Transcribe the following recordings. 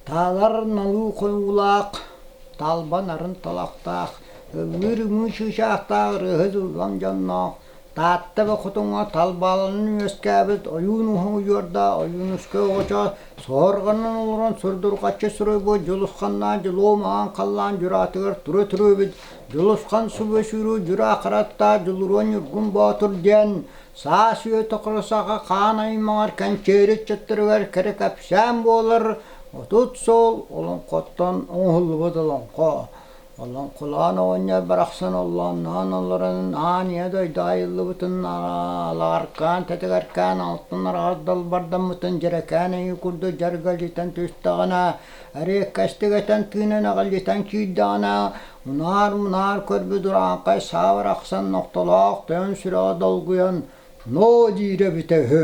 Таалар налыы хойуулаах, талба нарын талахтаах, ыллыыр ымыы чыычаахтаах ырыаһыт ыллам дьонноох, Таатта эбэ хотуҥҥа талбааланан үөскээбит ойуун уһун удьуордаах Ойуунускай оҕочо суорҕанан олорон сурдурҕаччы суруйбут Дьулусханнаах Дьулуом аан халлаан дьураатыгар тура төрөөбүт Дьулусхан субу сүүрүү дьураа хараттаах Дьулуруон Ньургун Боотур диэн саас үйэ тухары саха хаан аймаҕар кэнчээри ыччаттарыгар кэрэ кэпсээн буолар 30 сыл олоҥхоттон оҥоһуллубут олоҥхо. Олоҥхолоон оҕонньор барахсан оллоонноон олорон аан ийэ дойду айыллыбытын алааркаан, тэтигэркээн алтан араҕас далбардаммытын дьэрэкээн өйү курдук дьаргалытан түстэҕинэ, эриэккэстик этэн тыынан эҕэлитэн киирдэҕинэ, унаар-мунаар көрбүт урааҥхай саа барахсан нохтолоох тойон сүрэҕэ долгуйан «Ноо» диирэ эбитэ үһү.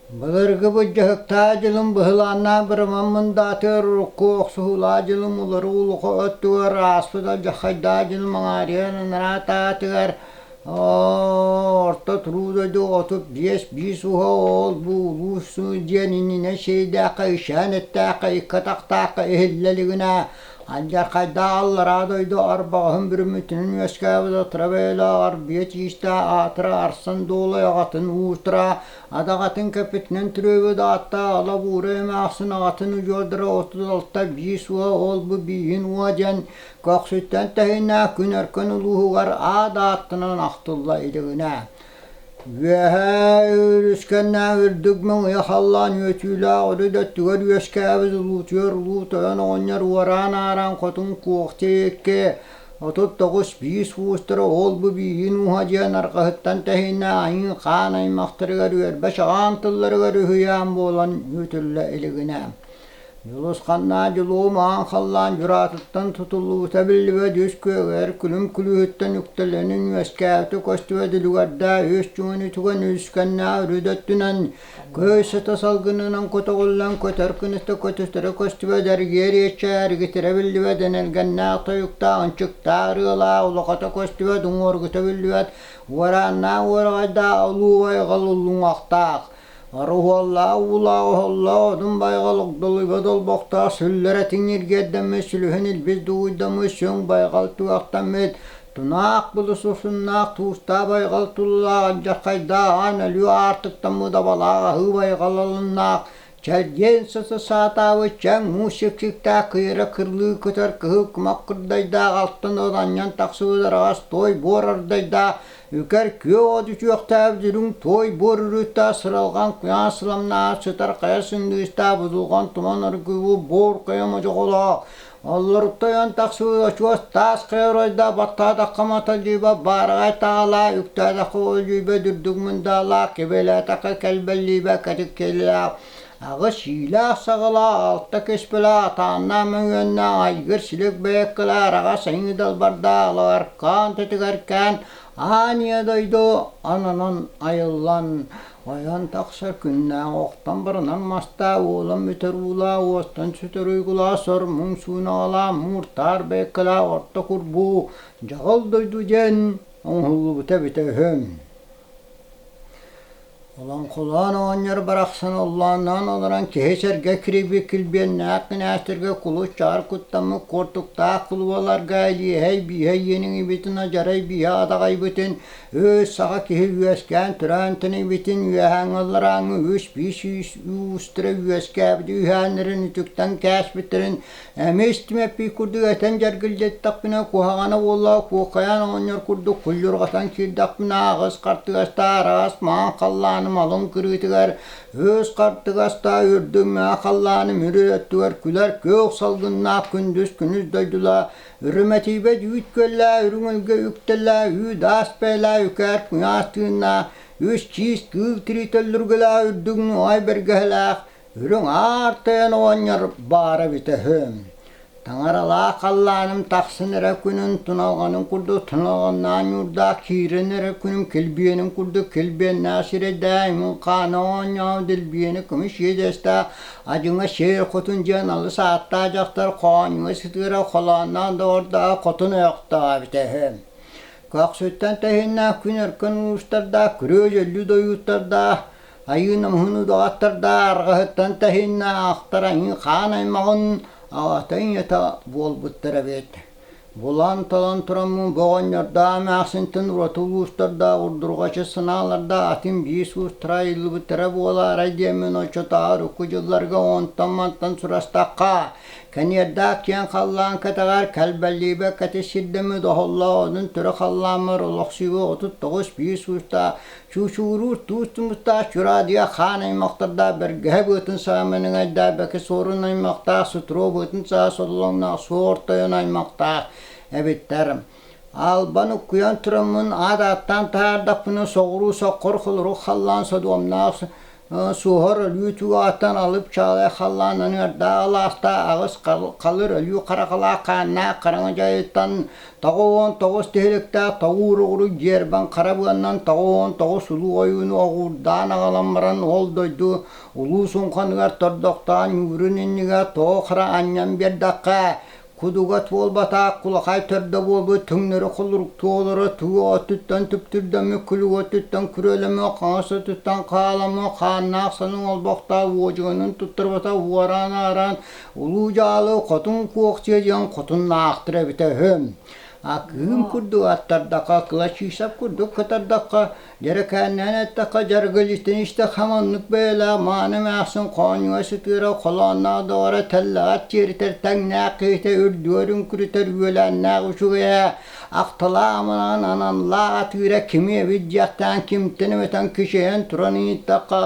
Былыргы былдьаһыктаах дьылым быһылааннаах быраман мындаатыгар урукку охсуһуулаах дьылым уларыы улахан өттүгэр ааспыт алдьархайдаах дьылым аҥаарыйан анараа таатыгар орто туруу дойду 35 биис уһа ол-бу улуус диэн иннинэ сиэйдээххэ ишээн эттээххэ икки атахтаахха иһиллэ илигинэ алдьархайдаах аллараа дойду арбаҕаһын бүрүммүтүнэн үөскээбит отура бэйэлээх арбыйа чиистээх аатыра арсан дуолай аҕатын уустара адаҕатын кэппитинэн төрөөбүт ааттаах ала буура эмээхсин аҕатын удьуордара 36 биис уо ол-бу бииһин уо диэн көхсүттэн тэһииннээх күн өркөн улууһугар аат ааттанан ахтылла илигинэ Үөһээ өрүскэннээх үрдүк мөҥүйэ халлаан үөтүүлээх үрүт өттүгэр үөскээбит улуутуйар улуу тойон оҕонньор уораан-аараан хотун Куохча икки 39 биис уустара ол-бу бииһин ууһа диэн арҕаһыттан тэһииннэ айыы-хаан аймахтарыгар үөрбэ чаҕаан тылларыгар үһүйээн буолан үөтүллэ илигинэ Дьулусханнаах дьулуум аан халлаан дьураатыттан тутуллубута биллибэт үс күөгэр күлүм күлүүһүттэн үктэлэнин үөскээбитэ көстүбэт үлүгэрдээх үс чуҥун үтүгэн үскэннээх үрүт өттүнэн көй сыта салгынынан көтөҕүллэн көтөр кыныта көтүтэрэ көстүбэт эргиэр иэччэ эргитэрэ биллибэт энэлгэннээх тойуктаах ынчыктаах ырыалаах улахата көстүбэт уҥуоргута биллибэт уорааннаах уораҕайдаах улуу байҕал уллуҥахтаах Оруһуоллаах уулаах оһоллоох одун байҕал огдолуйба долбохтоох сүллэрэ тиҥиргиэрдэммит сүлүһүн илбис дугуйдаммыт сүҥ байҕал туохтаммыт тунаах былыс усуннаах туустаах байҕал туллаах алдьархайдаах аан өлүү аартыктаммыт абалаах аһыы байҕал алыннаах чэлгиэн сыта саатаабыт чэҥ муус сиксиктээх кыйыра кырлыы көтөр кыһыл кумах кырдайдаах алтан от анньан тахсыбыт араҕас туой буор ардайдаах Үкэр күөх от үтүөхтээбит үрүҥ туой буор үрүттээх сыралҕан куйаас сыламнаах сытар хайа сындыыстаах будулҕан туман аргыыбы буор хайа модьоҕолоох оллоруттан ойон тахсыбыт очуос таас хайа оройдоох баттаатахха маталдьыйба баараҕай таалаах үктээтэххэ олдьуйба дүрдүк мындаалаах кэбиэлээтэххэ кэлбэллиибэ кэтит киэлилээх аҕыс иилээх саҕалаах алта кэспэлээх атааннаах мөҥүөннээх айгыр силик бэйэккэлээх араҕас айыы далбардаах алааркаан тэтигэркээн аан ийэ дойду ананан айыллан ойон тахсар күннээх охтон баранар мастаах уолан бүтэр уулаах уостан сүтэр уйгулаах сор муҥ суунаҕалаах мууртаар бэйэккэлээх орто курбуу дьаҕыл дойду диэн оҥоһуллубута эбитэ үһү. Олоҥхолоон оҕонньор барахсан оллоонноон олорон киһи сэргэ кирийбит килбиэннээх кинээстэргэ кулус-чаар куттаммыт куортуктаах кулубаларга илиэһэй бииһэ иэниҥибитин адьарай бииһэ адаҕайбытын үс саха киһи үөскээн төрөөн тэнийбитин үөһээҥҥи алларааҥҥы үс биис уустара үөскээбит үһээннэрин үтүктэн кээспиттэрин Эмиэ истимэппит курдук этэн дьэргэлдьиттэхпинэ, куһаҕана буолла, куоххайаан оҕонньор курдук кулльурҕатан киирдэхпинэ, аҕыс хартыгастаах араас маҥан халлааным алын кырыытыгар, үс хартыгастаах үрдүк мэҥэ халлааным үрү өттүгэр күлэр күөх салгыннаах күндүс күнүс дойдулаах, үрүмэтийбэт үүт күөллээх, үрүҥ өлгө үктэллээх, үү-даас бэйэлээх, үкээр куйаас тыыннаах, үс чиис кыыл тириитэ өллүргэлээх, үрдүк нуоҕай бэргэһэлээх, Үрүҥ аар тойон оҕонньор баара эбитэ үһү. Таҥаралаах халлааным тахсан эрэ күнүн туналҕанын курдук туналҕаннаан ньуурдаах киирэн эрэ күнүм килбиэнин курдук килбиэннээх сирэйдээх имин-хаана оонньоон дилбиэни көмүс иэдэстээх адьыҥа сиэр хотун диэн алыс ааттаах дьахтар хоонньуга сытыара холоонноон доҕордоох хотун ойохтоох эбитэ үһү. Көхсүттэн тэһииннээх күн өркөн уустардаах күрүө дьөллүү дойууттардаах. Айыы намыһын удаҕаттардаах арҕаһыттан тэһииннэ аахтар айыы хаан аймаҕын аҕата ийэтэ буолбуттар эбит. Булан-талан тураммын бу оҕонньордоох эмээхсинтэн ураты улуустардаах урдурҕаччы санаалардаах атын биир суустара айыллыбыттара буолаарай диэммин оччотооҕу урукку дьылларга онтон-мантан сурастахха, кэниэрдээх киэҥ халлаан кэтэҕэр кэлбэллиибэт кэтит сирдэммит оһоллоох одун төрө халлааммар олохсуйуу 39 биир суустаах Чуучууруур туус тумустаах Чураадыйа хаан аймахтардаах Бэргэһэ быатын саа мэнэҥэйдээх Бэки Суорун аймахтаах Сутуруо быатын саа сололоҥноох Суор Тойон аймахтаах эбиттэр. Албан уккуйан тураммын аат ааттаан таһаардахпына соҕуруу соххор холорук халлаан содуомнаах Суоһар өлүү тугааттан алып чаалай халлаан аныардаах алаастаах аҕыс халыр өлүү харахалаах хааннаах хараҥа дьайыттан 99 тиһиликтээх тоҕуур угурук дьиэрбэн хара быаннан 99 улуу ойууну оҕуурдаан аҕалан баран ол дойду улуу суҥханыгар тордохтоон ньуурун иннигэр тоҕо хара анньан биэрдэххэ Кудуга туолбатах кулахай төрдө буолбут түҥнэри холоруктуу олоро туу өттүттэн түптүрдэммит күлүк өттүттэн күрүөлэммит хаҥас өттүттэн хааламмыт хааннаах саныҥ олбохтоох уодьуганын туттарбата уораан-аараан улуу дьаалы хотун куохчуйа диэн хотуннаахтар эбитэ үһү. А кыым курдук аттардахха, кылачыысап курдук кытардахха, Дьэрэкээннээн эттэххэ, дьаргыльытын истэххэ маннык бэйэлээх мааны эмээхсин хоонньуга сытыара холоонноох доҕоро тэллэҕэр тиэритэр тэҥнээх киһитэ үрдүгэр үҥкүрүтэр үөлээннээх үчүгэйэ ахталаах аманаҕын аналлаах атыыра кими эбит диэхтээн кимтэн эбэтэн кичэйэн туран ыйыттахха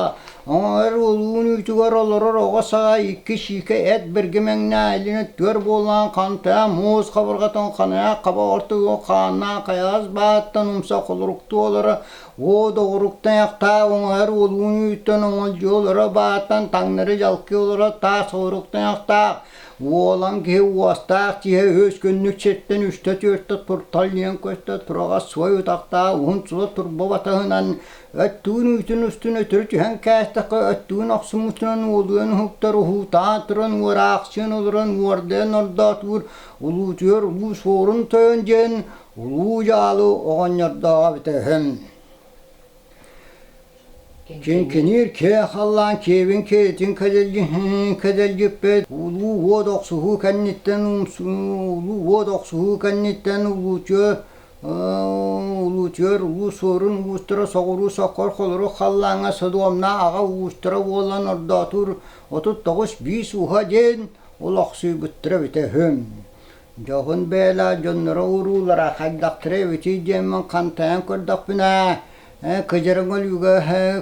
оҥоһор уолуун үүтүгэр олорор оҕо саҕа икки сиикэ эт бэргимэҥнээх илин өттүгэр буолан хантайа муус хабырҕатын ханыйа хаба ортогу хааннаах хайаҕас бааттан умса холоруктуу олоро уо доҕуруктан айахтаах оҥоһор уолуун үүттэн оҥолдьуйа олоро бааттан таҥнары дьалкы олоро таас холоруктан айахтаах уолан киһи уостаах тиһэ үс күннүк сиртэн үстэ-түөртэ турталлыйан көстө тураҕас суой утахтаах уһун сула турба батаһынан Өттүүн үүтүн устун өтөрү түһэн кээстэххэ, өттүүн охсуммутунан уолуйан уһуктар, уһуутаан туран уораахсыйан олорон уордайан ордоотуур, улуутуйар улуу суорун тойон диэн улуу дьаалы оҕонньордооҕо эбитэ үһү. Киҥкиниир киэ халлаан киэбин киэтин кэдэлдьиппит, улуу уот охсуһуу кэнниттэн улуу уот охсуһуу кэнниттэн улуутуйа Улуутуйар улуу Суорун уустара соҕуруу соккор холорук халлааҥҥа содуомнаах аҕа уустара буолан ордоотуур 39 биис ууһа диэн олохсуйбуттара эбитэ үһү. Дьоһун бэйэлээх дьонноро уруулара хайдахтара эбитий диэммин хантайан көрдөхпүнэ, кыдьарыҥ өлүүгэ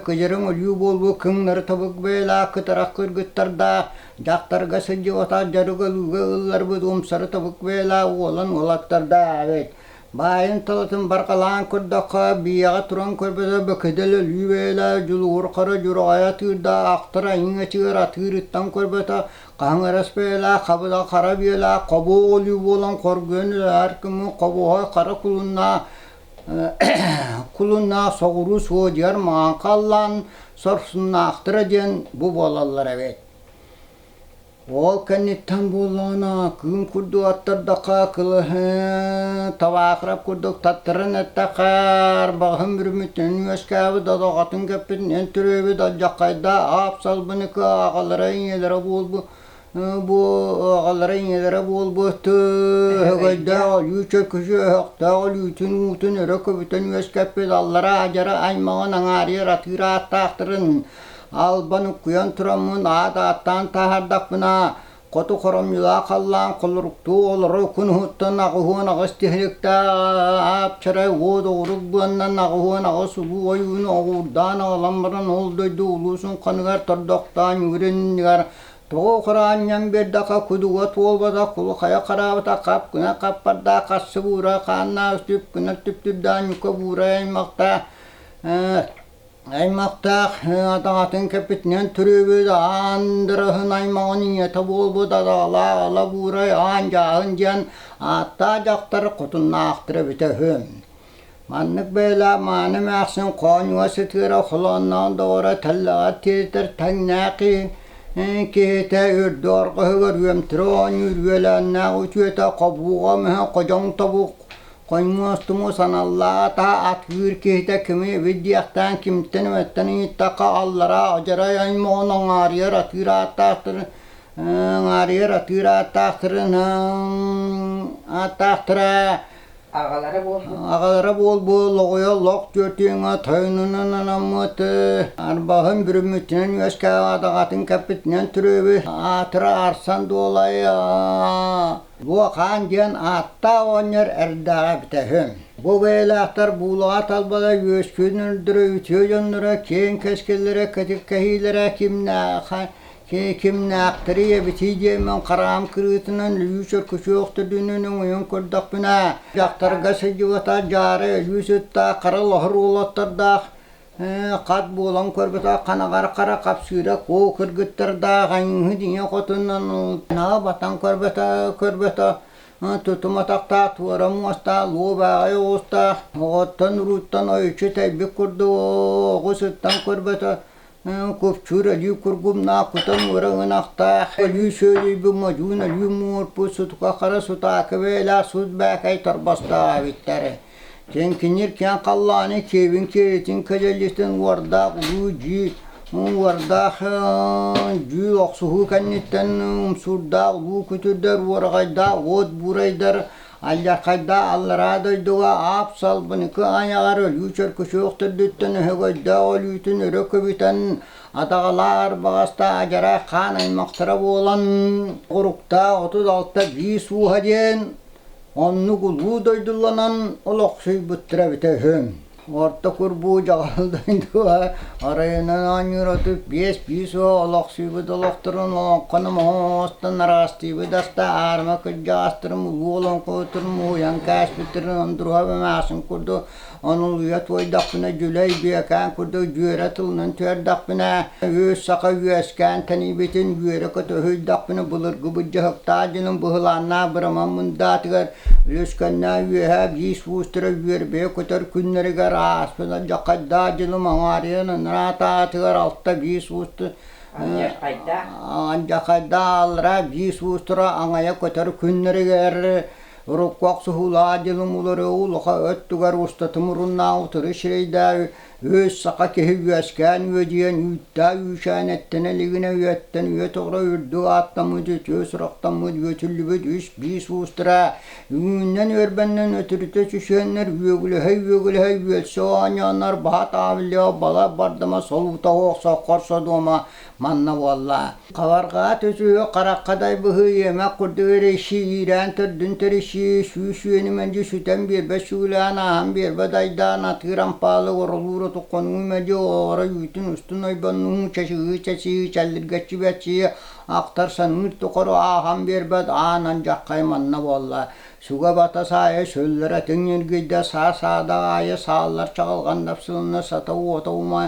кыдьарыҥ өлүү буолбут кыҥнары тобук бэйэлээх кытарах кыргыттардаах дьахтарга сылдьыбатах дьарык өлүүгэ ылларбыт умсары тобук бэйэлээх уолан уолаттардаах эбит. Баайын талатын барҕалаан көрдөххө, бийэҕэ туран көрбөтө бөкөдөл өлүү бэйэлээх дьулуур хара дьураҕайа атыырдаах ахтар айыҥ-ачыгыр атыырыттан көрбөтө хаһыҥырас бэйэлээх хабыла хара биэлээх хобуох өлүү буолан хоргуйан үлэлээр күммүн хобуоһай хара кулуннаах кулуннаах соҕуруу суодьуйар маҥан халлаан сорсуннаахтара диэн бу буолаллар эбит. Ол кэнниттэн буоллаҕына, кыым курдук аттардахха, кылыһы табаахырап курдук таттаран эттэххэ, арбаҕаһын бүрүмүттэн үөскээбит, одоҕотун кэппитинэн төрөөбүт алдьаххайда аап салбыныкы аҕалара ийэлэрэ буолбут бу аҕалара ийэлэрэ буолбут өһөгөйдөөх өлүү чөкүчү өһөхтөөх өлүүтүн уутун өрө көбүтэн үөскэппит аллара адьара аймаҕын аҥаарыйар атыыр ааттаахтарын Албан уккуйан тураммын аат ааттаан таһаардахпына, хоту хоромньулаах халлаан холоруктуу олорор күн уһуттан 88 тиһиликтээх аапчарай уот оҕурук быаннан 88 улуу ойууну оҕуурдаан аҕалан баран ол дойду улуусун ханыгар тордохтоон үүрүннүгэр тоҕо хараанньан биэрдэххэ кудуга туолбатах кулухайа хараабатах хап гына хаппардаах хассы буура хааннаах түп гына түптүрдээн ньука буура аймахтаах Аймахтаах атаҕатын кэппитинэн төрөөбүт аан дыраһын аймаҕын ийэтэ буолбут адаҕалаах ала буурай аан дьааһын диэн ааттаах дьахтар хотуннаахтара эбитэ үһү. Маннык бэйэлээх мааны эмээхсин хоонньуга сытыара холоонноон доҕоро тэллэҕэр тиэтэр тэҥнээх киһитэ үрдү орҕоһугар үөмтэрэ оонньуур үөлээннээх үтүөтэ хобууга мөһө ходьоҥ тобук. Хоймуостуму саналлаата атыыр киһитэ кими эбит диэхтээн кимтэн эмэттэн ыйыттахха аллараа адьарай аймаҕын аҥаарыйар атыыр ааттаахтарын аҥаарыйар атыыр ааттаахтарын ааттаахтара Аҕалара буолбут. Аҕалара буолбут лоҕуйа лох түөртүөҥэ тойонунан анаммыт арбаһын бүрүммүтүнэн үөскээҕэ адаҕатын кэппитинэн төрөөбүт аатыра Арсан Дуолай Луохаан диэн ааттаах оҕонньор эрдээҕэ эбитэ үһү. Бу бэйэлээхтэр буулаҕа талбала үөскүүн үрдүрэ үтүө дьонноро киэҥ кэскиллэрэ кэтит кэһиилэрэ кимнээхэ кимнээхтэрий эбитий диэммин хараам кырыытынан өлүү чөркүчүөх төрдүнэн өҥөйөн көрдөхпүнэ, дьахтарга сылдьыбата дьаара өлүү сыттаах хара лоһор уолаттардаах хат буолан көрбөтөх ханаҕар хара хапсыыра куо кыргыттардаах айыҥһыт ийэ хотунан батан көрбөтө көрбөтө тутуматахтаах туора муостаах луо бааҕай оҕустаах оҕоттон урууттан ойуччу тэйбит курдук оҕус ыттан көрбөтө Купчуур өлүү кургумнаах кутан уора ынахтаах, өлүү сүөлүйбүт модьуун өлүү муҥурпут сутука хара сутаакы бэйэлээх сут бээкэй торбостоох эбиттэр. Киҥкиниир киэҥ халлааны киэбин киэритин кэлэлитин уордаах улуу дьии уордаах дьүүл охсуһуу кэнниттэн умсуурдаах улуу күтүрдэр уораҕайдаах уот буурайдар Алдьархайдаах аллараа дойдуга аап салбыныкы айаҕар өлүү чөркөчүөх төрдүттэн өһөгөйдөөх өлүүтүн өрө көбүтэн адаҕалаах арбаҕастаах адьарай хаан аймахтара буолан оҕуруктаах 36 биис ууһа диэн оннук улуу дойдуланан олохсуйбуттара эбитэ үһү. Орто курбуу дьаҕал дойдуга оройунан оонньуур 35 биис уо олохсуйбут олохторун олоҥхону оҥостон араастыйбыт аста аарыма кырдьаҕастарын улуу олоҥхоһуттарын муһуйан кээспиттэрин ондуруһа эмээхсин курдук онулуйа туойдахпына дьүлэй бүөкээн курдук дьүөрэ тылынан түөрдэхпинэ үс саха үөскээн тэнийбитин үөрэ көтөһүйдэхпинэ былыргы былдьаһыктаах дьонум быһылааннаах быраман мындаатыгар Үлүскэннээх үөһээ биис уустара үөрбэйэ көтөр күннэригэр ааспыт алдьархайдаах дьылым аҥаарыйан ынараатаатыгар алта биис уусту Алдьархайдаах. Алдьархайдаах аллараа биис уустара аҥайа көтөр күннэригэр урукку охсуһуулаах дьылым улары улаха өттүгэр устатын муруннаах утары сирэйдээҕи Үс саха киһи үөскээн үөдүйэн үүттээх үүчээн эттэнэ илигинэ үйэттэн үйэ тоҕо үрдүк ааттаммыт үтүө сурахтаммыт үөтүллүбүт үс биис уустара үүннэн үөрбэннэн өтүрүтэ түсүөннэр үөгүлэһэ үөгүлэһэ үөлсэ оонньооннор баһа таабыллыа бала бардама солуута суох соххор содуома манна буолла. Хабарҕаа түсүһү харахха дайбыһыы иэмэх курдук эрэйсии иирээн төрдүн тэрийсии сүүс үөнү мэлдьи сүтэн биэрбэт сүгүлээн ааһан биэрбэт айдаан атыыр ампаалы оролуур отуххонуу мэлдьи оҕоро үүтүн устун ойбоннуһуу чачыһыы чачыһыы чэллиргэччи бэччийэ ахтар саныыр тухары ааһан биэрбэт аан андьаххай манна буолла Суга бата саайа сөллөрө этиҥ ньиргийдэ саа саадах аайы сааллар чаҕылҕан дапсылынна сата уота ума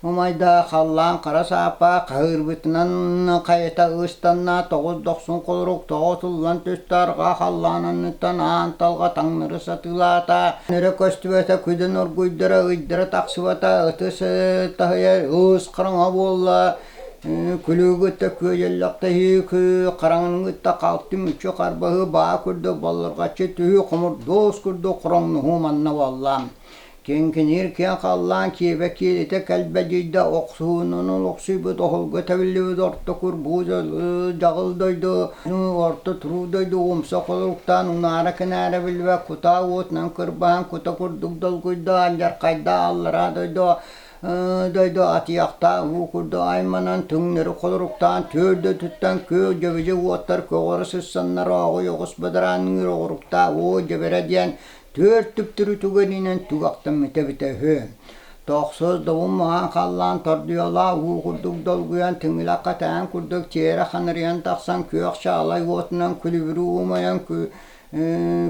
Умайда халлаан хара сааппа хаһыырбытынан хайыта ыстанна тоҕус дохсун холорук тоҕо туллан түстэ арҕаа халлаан анныттан аан талҕа таҥнары сатыылаата өрө көстүбэтэ күдэн оргуйдара ыйдара тахсыбата ытыс таһыйар ыыс хараҥа буолла күлүүгүттэ күөдьэллэхтэһии хараҥаныгытта халты мүччү харбаһыы баа курдук боллурҕаччы түһүү хомурдуос курдук хороҥнуһуу манна буолла Киҥкиниир киэҥ халлаан киэбэ киэлитэ кэлбэдьийдэ, охсуһуунан олохсуйбут оһолго тэбиллибит орто курбуу дьаҕыл дойду, орто туруу дойду умса холоруктаан унаара-кэнээрэ биллибэт кутаа уотунан кырбаһан кута курдук долгуйда, алдьархайда аллараа дойду дойду атыйахтаах уу курдук айманан түҥнэри холоруктаан түөрдэ туттан күөх дьэбидьи уоттар көҕөрө сыссаннар ооҕуй оҕус бадараанныыр оҕуруктаах уу дьэбэрэ диэн Түөрт түптүрү түгэнинэн түгэхтэммитэ эбитэ үһү. Тохсус добун маҥан халлаан тордуйалаах уу курдук долгуйан тыҥырахха тээн курдук тиэрэ ханарыйан тахсан күөх чаалай уотунан күлүбүрүү умайан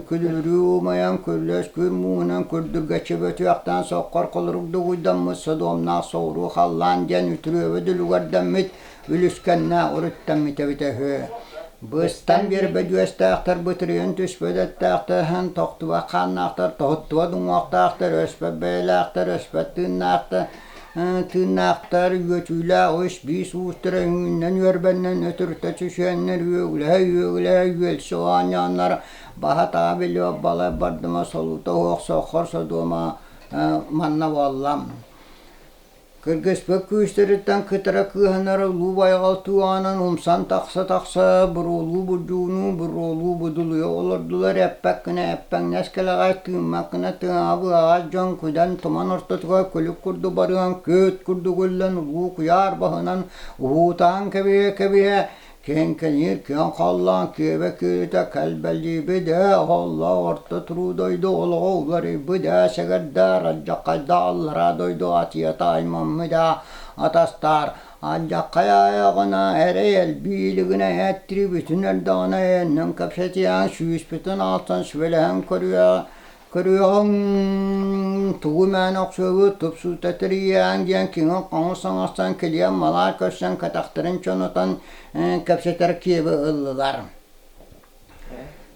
күлүбүрүү умайан күллэс күн мууһунан күрдүргэччи бөтүөхтээн соххор холорук дугуйдаммыт содуомнаах соҕуруу халлаан диэн үтүрүөбэ дүлүгэрдэммит үлүскэннээх өрүттэммит эбитэ үһү. Быстан биэрбэт үөстээхтэр бытырыйан түспэт эттээхтэр, тохтубат хааннаахтар, тоһуттубат уҥуохтаахтар, өспөт бэйэлээхтэр, өспөт тыыннаахтар, тыыннаахтар үөтүүлээх үс биис уустара үҥүүннэн үөрбэннэн өтөрүтэ түсүөннэр үөгүлэһэ-үөгүлэһэ үөлсэ оонньооннор баһа-таҕа билиэ балай бардыма солуута суох соххор содуома манна буолла. Кыргыспыт күүстэриттэн кытара кыыһанар улуу байҕал тууһанан умсан тахса-тахса буруолуу-бурдьуунуу буруолуу-будулуйа олордулар эппэт гына эппэҥнэс кэлэҕэс тыыммат гына тыҥаабыаҕас дьон күдэн туман ортотугар күлүк курдук барыан күөт курдук үллэн улуу куйаар баһынан уһуутаан кэбиһэ-кэбиһэ Киэҥкэниир күөх халлаан күөбэ күөлүтэ кэлбэлиибит ээ, оһоллоох орто туруу дойду олоҕо уларыйбыт ээ, сэгэрдээр алдьархайдаах аллараа дойду атыйата аймаммыт ээ, атастаар алдьархай айаҕына эрэй элбии илигинэ эттирибитин эрдэҕинэ эйэннэн кэпсэтиэҕиҥ сүүспүтүн аалтан сүбэлэһэн көрүөҕэ Көрүөҕүҥ, тугу мээнэ охсуобут, тупсуута тэрийиэҕиҥ диэн киҥин-хоҥус оҥостон килиэн малаар көрсөн кэтэхтэрин чонотон кэпсэтэр киэби ыллылар.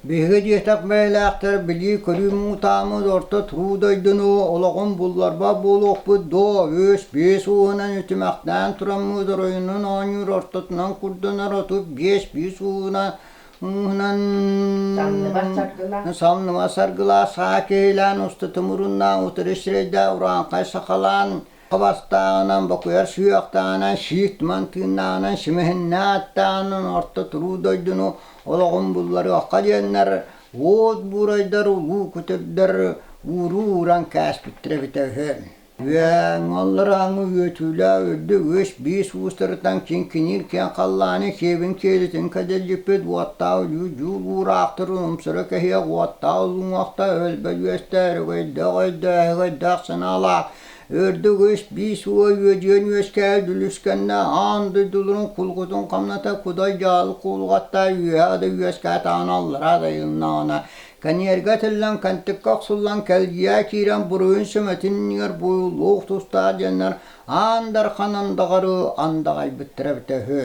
Биһиги диэтэх бэйэлээхтэр билии-көрүү муҥутааммыт орто туруу дойдуну олоҕун булларбат буолуохпут дуо, үс биэс ууһунан үтүмэхтээн тураммыт оройунан оонньуур ортотунан курданар 35 биис ууһунан Уһунан Самныбат саргылаах. Самныбат саргылаах саа киһилээн устата муруннаан утары сирэйдээх урааҥхай сахалаан хабастааҕынан бокуйар сүһүөхтээҕинэн сиик туман тыыннааҕынан симэһиннээх аттааҕынан орто туруу дойдуну олоҕун булларыахха диэннэр уот буурайдар улуу күтүрдэр ууруу ууран кээспиттэрэ эбитэ үһү. Үөҥ-алларааҥҥы үөтүүлээх үрдүк үс биис уустарыттан киҥкиниир киэҥ халлааны киэбин киэлитин кэдэлдьиппит уоттаах өлүү-дьүүл уураахтарын умсара кэһиэх уоттаах улуҥуохтаах өлбөт үөстээх өрөгөйдөөх өйдөөх санаалаах үрдүк үс биис уо үөдүйэн үөскээбит үлүскэннэ аан дойдуларын кулгутун хамната кудай дьаалы куулугаттаа үөһэ да үөскээтэҕинэ аллараа да айылыннаҕына Кэниэргэ этиллэн, кэнтиккэ охсуллан кэлгийэ киирэн буруйун сүмэтин иннигэр буйуллуох тустаах диэннэр Аан Дархан андаҕары андаҕайбыттара эбитэ үһү.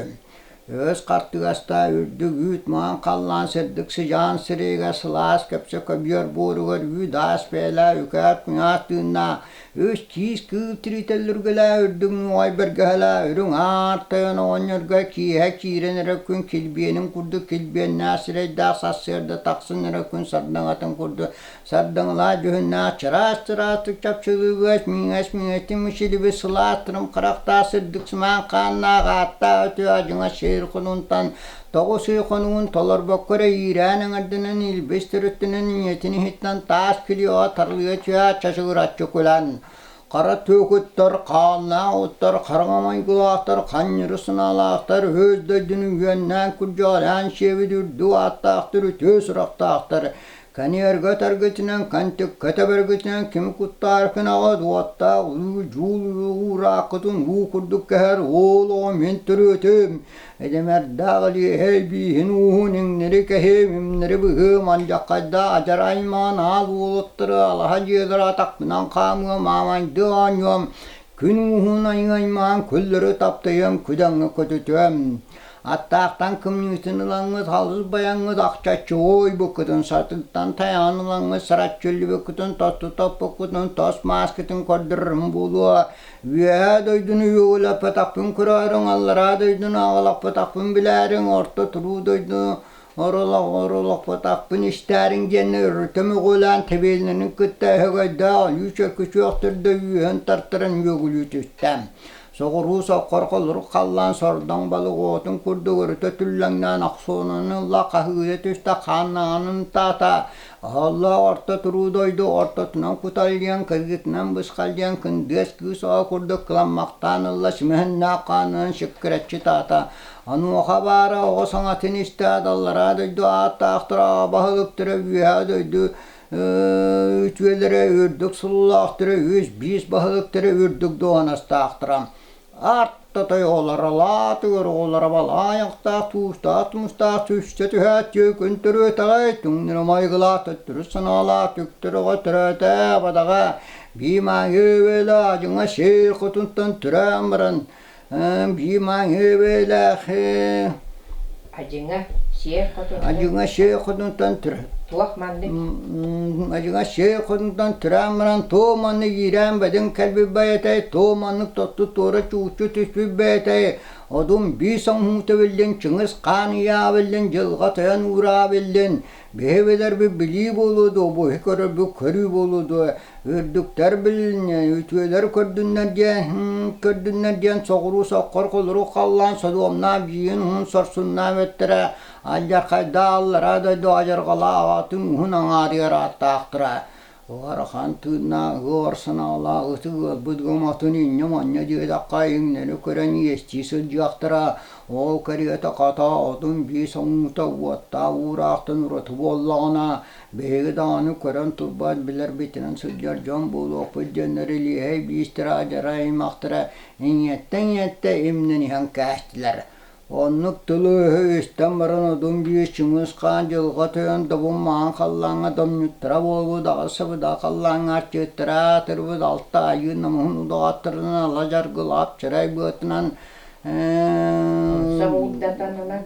Өс хартыгастаах үрдүк үүт маҥан халлаан сырдык сыдьаан сирэйигэр сылаас көпсө көбүөр буоругар үү-даас бэйэлээх үкээр куйаар тыыннаах Үс киис кыыл тиритэллэргэлээ үрдүк нуоҕай бэргэһэлээ үрүҥ аар тойон оҕонньорго киэһэ киирэн эрэ күн килбиэнин курдук килбиэннээх сирэйдээх сарсыарда тахсан эрэ күн сардаҥатын курдук сардаҥалаах дьүһүннээх чараас-чараастык чапчылыыбыас миҥэс-миҥэтин мичилибит сылаас тырым харахтаах сырдык сымаан хааннаах ааттаах үтүө адьыҥа сир хонунтан тоҕус ый хонугун толорбокко эрэ иирээн эҥэрдэнэн илбис төрүттэнэн ийэтин иһиттэн таас килиоҕа тарылыйа түһээт чачыгыраччы күлэн хара түөкүттэр хааннаах уттар хараҥа майгылаахтар ханньары санаалаахтар өс дойдуну үөннээн күрдьэҕэлээн сиэбит үрдүк ааттаахтар үтүө сурахтаахтар Кэниэргэ өтөргүтүнэн, кэнтиккэ тэбэргитинэн кими куттааркын аҕа уоттаах улуу-дьуул уурааккытын уу курдук кэһэр уол оҕо мин төрүөтүм. Эдэмэрдээх Илиэһэй бииһин ууһун иҥнэри кэһиэм, имнэри быһыам, алдьархайдаах адьар аймаҕын аал уолаттары алаһа дьиэлэри атахпынан хаамыам, аамайдыы оонньуом, күн ууһун айыҥаймаан күллэри таптайыам, күдэҥҥэ көтүтүөм. Аттаахтан кымньыытын ылаҥҥыт, халыс байаҥҥыт, ахчаччы уойбуккутун, сатыттан тайаҕын ылаҥҥыт, сараччыллыбыккытын, тосту топпуккутун, тос мааскытын көрдөрөрүм буолуо. Үөһээ дойдуну үөҕүлэппэтэхпин көрөөрүҥ, аллараа дойдуну аҕалаппатахпын билээриҥ, орто туруу дойдуну оролохпотахпын истээриҥ диэннэр өрүтэ мөҕүөлээн тэбиэлинэн кытта өһөгөйдөөх өлүү чөркүчүөх төрдө үөһүн тартаран үөгүлүү түстэ. Соҕуруу соххор холорук халлаан сордоҥ балык уотун курдук өрүтэ түллэҥнээн охсуонун ылла, хаһыыра түстэ, хааннаҕанын таата, оһоллоох орто туруу дойду ортотунан куталлыйан, кыргытынан бысхаллыйан кындыас кыыс оҕо курдук кыламмахтаан ылла, симэһиннээх хаанынан сиккирэччи таата. Онуоха баара оҕо саҥатын истээт аллараа дойду ааттаахтара, баһылыктара үөһээ дойду үтүөлэрэ үрдүк сыллаахтара, үс биис баһылыктара үрдүк дуоһунастаахтара. Арта тойоҕолоро лаатыгар оҕолоро балаайахтаах туустаах тумустаах түстэ түһээччи күн төрүөтэҕэй түҥнэри майгылаах төттөрү санаалаах түктэр оҕо төрөөтө бадаҕа биимааҥы адьыҥа сир хотунтан төрөөн баран биимааҥы Адьыҥа сиэр хотунтан Адьыҥа сиэр хотунтан туох маннык Адьыҥа сиэр хотунтан түрээн баран туох маннык иирээн бэдиҥ кэлбит бэйэтэй, туох маннык тотту туора чууччу түспүт бэйэтэй, одун биир оҥоһуута биллин, Чыҥыс Хаан ыйаа биллин, Дьылҕа Тойон уураа биллин, биһи билэрбит билии буолуо дуо, буһи көрөрбүт көрүү буолуо дуо, үрдүктэр билиннэ, үтүөлэр көрдүннэр диэн көрдүннэр диэн соҕуруу соххор холорук халлаан содуомнаах дьиин уһун сорсуннаах эттэрэ алдьархайдаах аллараа дойду адьырҕалаах аҕатын уһун аҥаарыгар ааттаахтара. Ыарахан тыыннаах ыар санаалаах ытык ыалбыт гыматын инньэ-манньа диэтэххэ иҥнэри көрөн иэстии сылдьыахтара. Ол кэриэтэ хата отун биир соҥуута уоттаах уураахтан ураты буоллаҕына, биһиги даҕаны көрөн турбат билэрбитинэн сылдьар дьон буолуохпут диэннэр илиэһэй биистэрэ адьара аймахтара иҥиэттэ-иҥиэттэ имнэниһэн кээстилэр. Оннук тылы-өһү истэн баран Одун биир Чыҥыс Хаан дьылҕа тойон добун маҥан халлааҥҥа домньуттара буолбут аҕыс сабыдаа халлааҥҥа арчыттара аатырбыт алта айыы намыһын удаҕаттарынан ала дьаргылаах чарай быатынан Умса уурдатан ылан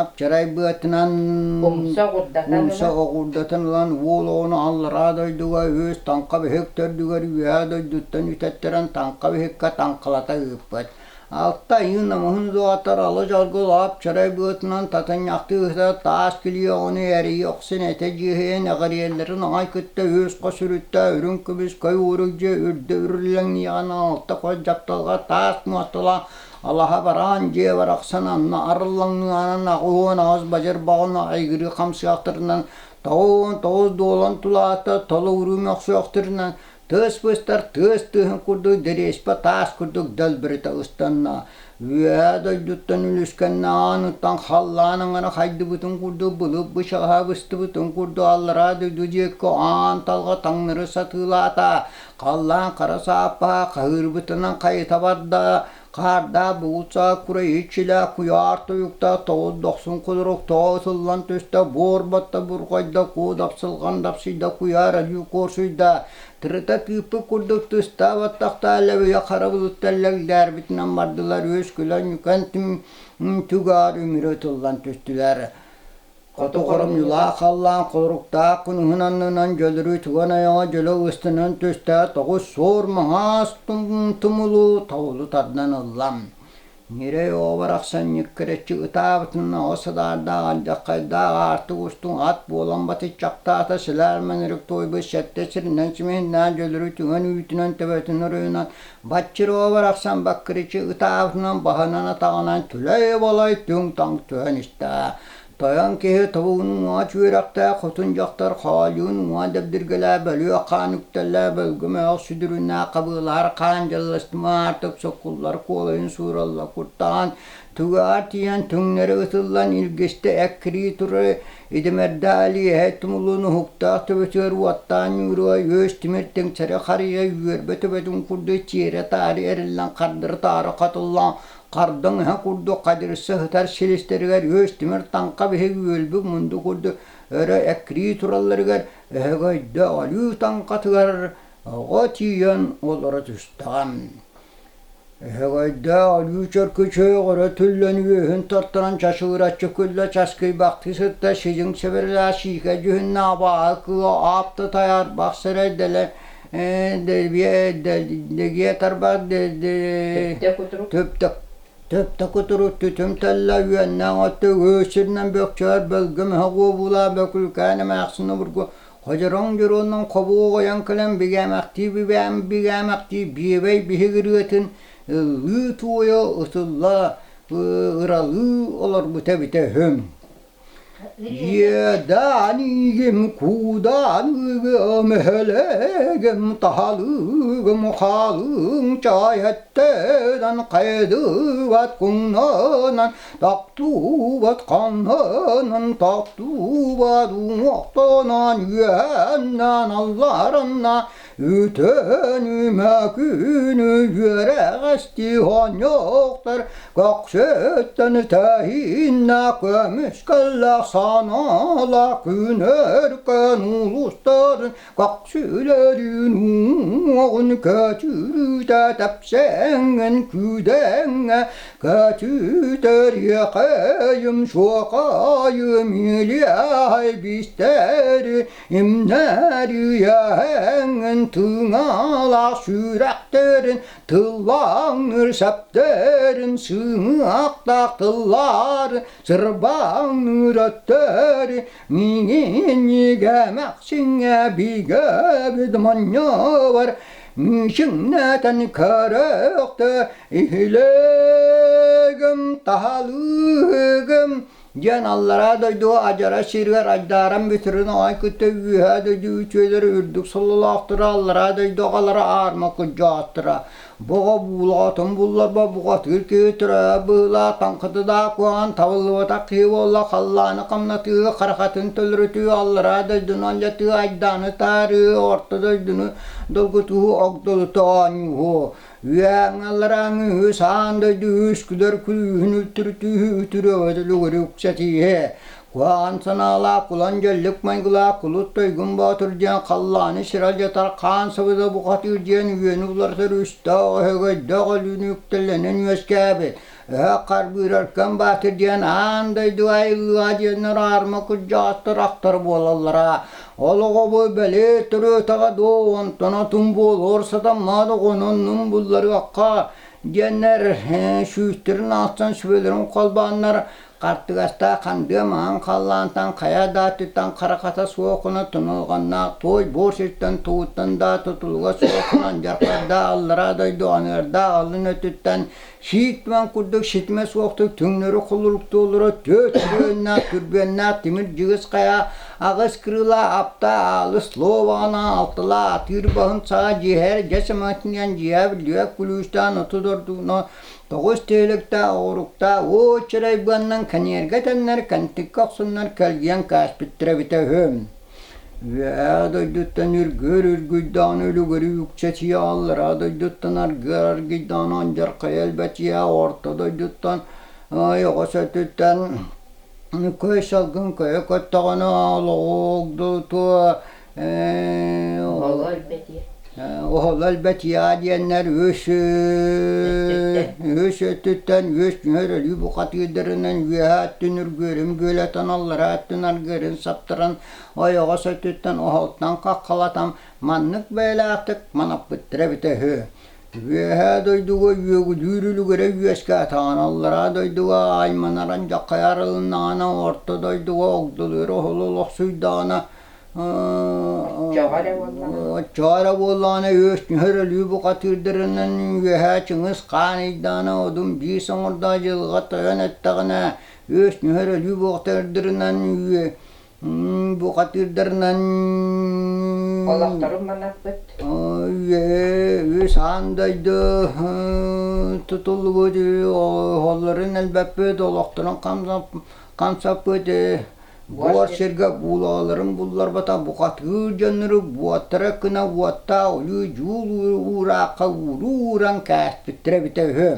апчарай быатынан Умса уурдатан умса ылан оҕурдатан ылан уол оҕону аллараа дойдуга үс таҥха биһик төрдүгэр үөһээ дойдуттан үтэттэрэн таҥха биһиккэ таҥхалата ыыппыт. Алта айыы намыһын удуҕаттар ала дьоргул ап-чарай быатынан татынньахтыы ыһыта таас килиэ оҕону эрийэ охсон этэ дьиэһийэн эҕириэллэрин аҕай кытта үс хос үрүттээх үрүҥ көмүс көй уорук дьиэ үрдэ үрүллэҥниэҕин алта хос дьапталҕа таас муосталаах алаһа бараан дьиэ барахсан анна арыллаҥныанан 88 бадьыр баҕын айгырыы хамсыахтарынан 99 дуолан тулаата толугуруу мөхсүөхтэринэн Тыас быстар тыас тыаһын курдук дэриэспэ таас курдук дэлбэритэ ыстанна. Үөһээ дойдуттан үлүскэннэ ааныттан халлаан аҥара хайдыбытын курдук былыт бычаҕаһа быстыбытын курдук аллараа дойду диэки аан талҕа таҥнары сатыылаата. Халлаан хара сааппаһа хаһыырбытынан хайыта барда. Хаардаах бугулсаҕа курай иччилээх куйаар тойуктаах тоҕус дохсун кудурук тоҕо ытыллан түстэ, буор батта бурҕайда, куо дапсылҕан дапсыйда, куйаар өлүү куорсуйда, тырыта тыыппыт курдук тыстаа баттахтаа лэбийэ хара былыттар лэглээрбитинэн бардылар, үөс күлэн ньүкэн түгаар үмүрү ытыллан түстүлэр. Хоту хоромньулаах халлаан холоруктаах кунуһун аннынан дьөлөрүү туган айаҕа дьөлө ыстанан түстэ, тоҕус суор маҥаас тумулу тобулу тардан ылла. Ньирэй оҕо барахсан ньиккирэччи ытаабытын оҕо садаардаах алдьархайдаах аартык устун ат буолан батыччахтаата, силээр мэнэрик туойбут сэттэ сиринэн симиһиннээн дьөлөрүү түҥэн үүтүнэн төбөтүн оройунан баччыр оҕо барахсан баккырыччы ытаабытынан баһынан-атаҕынан түлэй-балай түҥ-таҥ түһэн истэ. Тойон киһи тобугун уҥуоҕа түөрэхтээх, хотун дьахтар хоолуйун уҥуоҕа дэбдиргэлээх, бөлүөх хаан үктэллээх, бөлгөм-өөх сүдүрүннээх хабыылаһар хаан дьалластыма аартык соккуллар куолайын сууралла куртаҕан, түгэҕэр тиийэн түҥнэри ытыллан илгистэ эккирии турар идэмэрдээх илиэһэй тумулун уһуктаах төбөтүгэр уоттаан ньууруа үөс тимир тиҥсэри харыйа үөрбэ төбөтүн курдук тиэрэ-таары эриллэн хардары-таары хатыллан Хардаҥ эһэ курдук хадьырса сытар силистэригэр үөс тимир таҥха биһиги үөлбүт мунду курдук өрө эккирии туралларыгар өһөгөйдө өлүү таҥхатыгар оҕо тиийэн олоро түстэҕим. Өһөгөйдө өлүү чөркүчүөх өрө түллэн үөһүн тартаран чачыгыраччы күллэ часкыйбахтыы сытта сидьиҥ сэбэрэлээх сиикэ дьүһүннээх абааһы кыыла аапта тайаарбах сирэйдэлэ дэгиэ тарбах төптө кутурук түтүм тэллэ үөннээх өттө сиринэн бөкчөөр бөлгөм өһө буолуулаа бөкүлүкээн эмээхсин обургу ходьороҥ дьоруоннан хобуу оҕойон кэлэн бигээмэхтии бибээн бигээмэхтии биэбэй биһиг ырыатын ыллыы туойа ытылла ыралыы олорбута эбитэ үһү. Иэдээниим, кууданыгым, өһөлөгүм, таһалыгым, хаалыҥ чай эттэнэн хайдыбат куҥнанан, тахтубат ханнанан, тахтубат уҥуохтанан, үөһэннэн, алларанна, Үтөнү мөкүнү үөрэҕэсти оонньоохтор Көхсөттөн тэһииннэ көмүскэллэх санаала күн өркөн улуустарын Көхсүлэрин уҥуоҕун көтүрүтэ тэпсэҥҥин күүдэҥҥэ Көтүтэр иэхэйим суохайым илиэхэй бистэри Имнэрийэҥҥин тыҥалаах сүрэхтэрин тыллаҥныр сэптэрин сыҥаахтаах тыллар сырбаҥныыр өттөрү Миҥинньигэ бигэбит монньуобар миичиҥнэтэн көрөхтө иһилигим таһалыыгым диэн аллараа дойду адьара сиригэр айдааран бүтэрин аҕай кытта үөһээ дойду үтүөлэрэ үрдүк сололоохторо аллараа дойду аҕалара аарма кырдьаҕастара Боҕо буулаҕатын булларба бухатыыр киһи төрөөбүт быһыылаах таҥхатыдаах куһаҕан табыллыбатах киһи буолла халлааны хамнатыы харахатын төлөрүтүү аллараа дойдуну алдьатыы айдааны таарыы орто дойдуну долгутуу огдолута оонньууһу үөһээҥҥи алларааҥҥы үһүс аан дойду үһүс күлэр күлүүһүн үлтүрүтүүһү үтүрүөбэт үлүгэри үксэтииһи Куһаҕан санаалаах кулан дьэллик майгылаах кулут Туйгун Боотур диэн халлааны сир алдьатар хаан сабыда бухатыыр диэн үөнү уларытар үстээх өһөгөйдөөх өлүүнү үктэллэнэн үөскээбит. Өһөх харбыыр Өркөн Баатыр диэн аан дойду айыллыа диэннэр аарма кырдьаҕастар ахтар буолаллара. Ол оҕобу бэлиэ төрүөтэҕэ дуо, онтон атын буолуор сатаммат оҕону булларыахха диэннэр сүүстэрин аахсан сүбэлэрин холбооннор Хартыгастаах хандыа маҥан халлаантан хайа да аттыттан харахата суохуна тунулҕаннаах туой буор сиртэн тууттан да тутулуга суохунан дьархайдаах аллараа дойду аҥыардаах алын өттүттэн сиик туман курдук ситимэ суохтук түҥнэри холоруктууллара түөрт түрүөннээх түрбүөннээх тимир дьыгыс хайа аҕыс кырыылаах апта аалыс луобаҕана алталаах атыыр баһын саҕа дьиэһэр дьэ сыматынан дьиэ бүлүө күлүүстээн отут ордугуна Тоҕус түһүлүктээх оҕуруктаах уу чырай быаннан кэниэргэ тэннэр, кэнтиккэ охсуннар кэлгийэн кээспиттэрэ эбитэ үһү. Үөһээ дойдуттан үргүөр үргүйдэҕинэ үлүгэри үксэтиэ, аллараа дойдуттан аргыар аргыйдаҕына алдьархайы элбэтиэ, орто дойдуттан ойоҕос өттүттэн көй салгын көйө көттөҕүнэ олоҕу огдолутуо Оһоло элбэтиэ. Оһоло элбэтиэ диэннэр үс үс өттүттэн үс нүһэр өлүү бухатыырдарынан үөһээ өттүн үргүөрүн бүөлэтэн аллараа өттүн аргыарын саптаран ойоҕос өттүттэн оһолтон хаххалатан маннык бэйэлээхтик манаппыттара эбитэ үһү. Үөһээ дойдуга үөгүлүүр үлүгэрэ үөскээтэҕинэ, аллараа дойдуга айманаран дьаххайар ылыннаҕына, орто дойдуга огдолуйар оһолу олохсуйдаҕына, Оччоҕо эрэ буоллаҕына. Оччоҕо эрэ буоллаҕына үөс-нүһэр өлүү бухатыырдарынан үөһээ Чыҥыс Хаан ыйдаҕына Одун биир соҥордоох дьылҕа тойон эттэҕинэ үөс-нүһэр өлүү бухатыырдарынан бухатыырдарынан Олохторун манаппыт. Үс аан дойду тутуллубут оһоллорун элбэппит олохторун хамсаппыт Буор сиргэ буулаҕаларын булларбата бухатыыр дьоннору буоттара гына уоттаах өлүү-дьуул уураахха ууруу ууран кээспиттэрэ эбитэ үһү.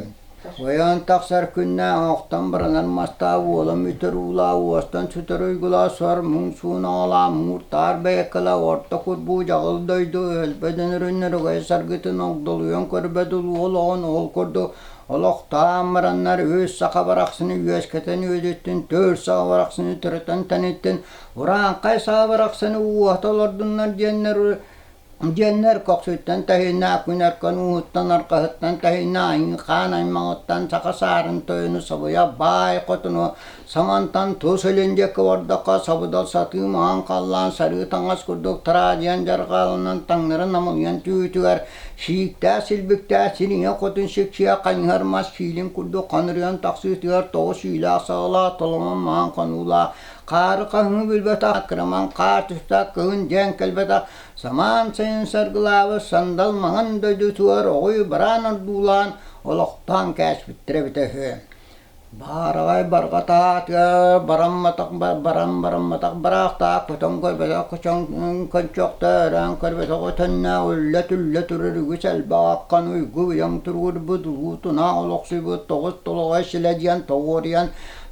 Ойоон тахсар күннээх оһохтон баранар мастаах уолан бүтэр уулаах уостан сүтэр уйгулаах сор муҥ суун аҕалаах муур-таар бэйэккэлээх орто курбуу дьаҕыл дойду өлбөт өнөрүн саргытын огдолуйан көрбөт улуу олоҕун ол курдук Олохтоон бараннар үс саха барахсаны үөскэтэн үөдүттүн, түөр саха барахсаны төрөтөн тэниттин, урааҥхай саха барахсаны ууһата олордуннар диэннэр диэннэр көхсүттэн тэһииннээх күн өркөн ууһуттан арҕаһыттан тэһииннээх айыы хаан аймаҕыттан саха саарын тойону сабыйа баай хотуну Самантан тус илин диэки бардахха сабыдал сатыы маҥан халлаан сарыы таҥас курдук тараадыйан дьарҕааланан таҥнары намылыйан түүтүгэр сииктээх силбиктээх сириҥэ хотун сиксиэ хайыһар мас сиилин курдук ханырыйан тахсыытыгар тоҕус иилээх саҕалаах толомон маҥан хонуулаах хаары хаһыҥы билбэтэх кыраман хаар түстэх кыһын диэн кэлбэтэх самаан сайын саргылаабыт сандал маҥан дойдутугар оҕуй бараан ордуулаан олохтоон кээспиттэрэ эбитэ үһү. Баараҕай барҕа таатыгар барамматах баран барамматах бараахтаах көтөн көрбөтөх көчөҥ көнчөхтөөрөөн көрбөтөх өтөннөөх үллэ-түллэ турар үгүс элбэх аккан уйгу-быйаҥ туругурбут улуу тунаах олохсуйбут тоҕус толоҕой силэдийэн тоҕуоруйан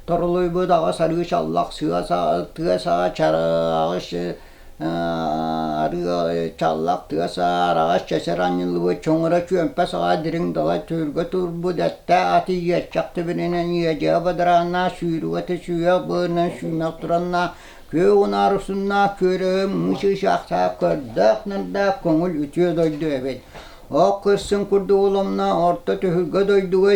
торолуйбут аҕыс арыы чаллах сыа тыа саҕа чараҕыс арыы чаллах тыа саараҕас чэчир анньыллыбыт чоҥура чүөмпэ саҕа дириҥ далай түһүлгэ турбут эттээх аты иэччэх түбүнүнэн иэдьэҕэ бадарааннаах сүүрүгэ аты сүүһэх быарынан сүүмэх тураннаах күөх унаар усуннаах күөрэгэй муус ыычаахтаах көрдөөх-нардаах көҥүл үтүө дойду эбит. Ох кырсын курдук уломна орто түһүлгэ дойдуга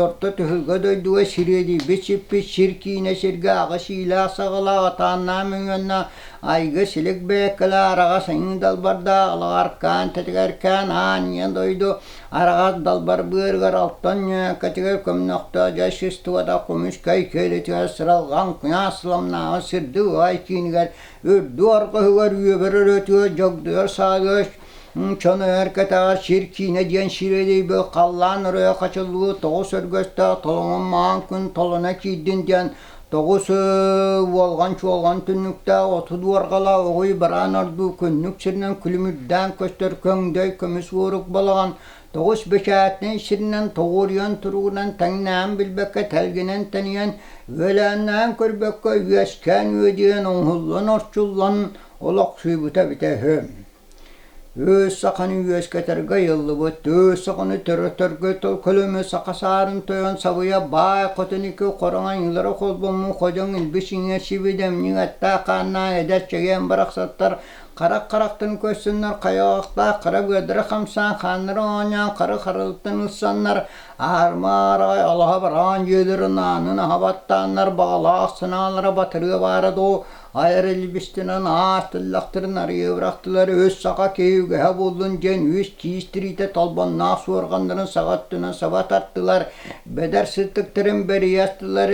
орто түһүлгэ дойдуга сириэдийбит сиппит сир киинэ сиргэ аҕыс иилээх саҕалаах атааннаах мөҥүөннээх айгы силик бэйэккэлээх араҕас айыы далбардаах алаҕаркаан тэтигэркээн аан дойду араҕас далбар быарыгар алтан ньөөккэтигэр көмнөхтөөх дьай сыстыбатах көмүс кэй киэлитигэр сыралҕан кунаас сыламнааҕы сырдык ай киинигэр үрдү арҕаһыгар үөбэр өрөтүгэр дьогдуйар саалыгар Чонойор кэтэҕэр сир киинэ диэн сирэдийбит халлаан оройо хачыллыы тоҕус өргөстөөх толоҥун маҥан күн толоно киирдин диэн тоҕус уолҕан-чуолҕан түннүктээх оту дуорҕала оҕуй бараан ордуу күннүк сиринэн күлүмүрдээн көстөр көҥдөй көмүс уорук балаҕан тоҕус бэчээтинэй сиринэн тоҕуоруйан туругунан тэҥнээн билбэккэ тэлгинэн тэнийэн үөлээннээн көрбөккө үөскээн үөдүйэн оҥоһуллан орчуллан олохсуйбута эбитэ үһү. Өс саханы үөскэтэргэ ыйыллыбыт, өс саханы төрөтөргө көлөмө саха саарын тойон сабыйа баай хотун икки хороҥ айыылара холбоммут ходьоҥ илбис иҥиэ сибидэмньик эттээх хааннаах эдэр чэгиэн барахсаттар харах харахтарын көрсөннөр хайаҕахтаах хара быадара хамсаан хааннара оонньоон хара харалыттан ылсаннар аармаараҕай алаһа бараан дьиэлэрин аанын аһа баттааннар баҕалаах санаалара батарыа баара дуу Айар илбистэнэн аас тыллахтарын арыйа бырахтылар, өс саха киһи үгэһэ буоллун диэн үс киис тириитэ толбонноох суорҕаннарын саҕа өттүнэн саба тартылар, бэдэр сыттыктарын бэрийэ астылар,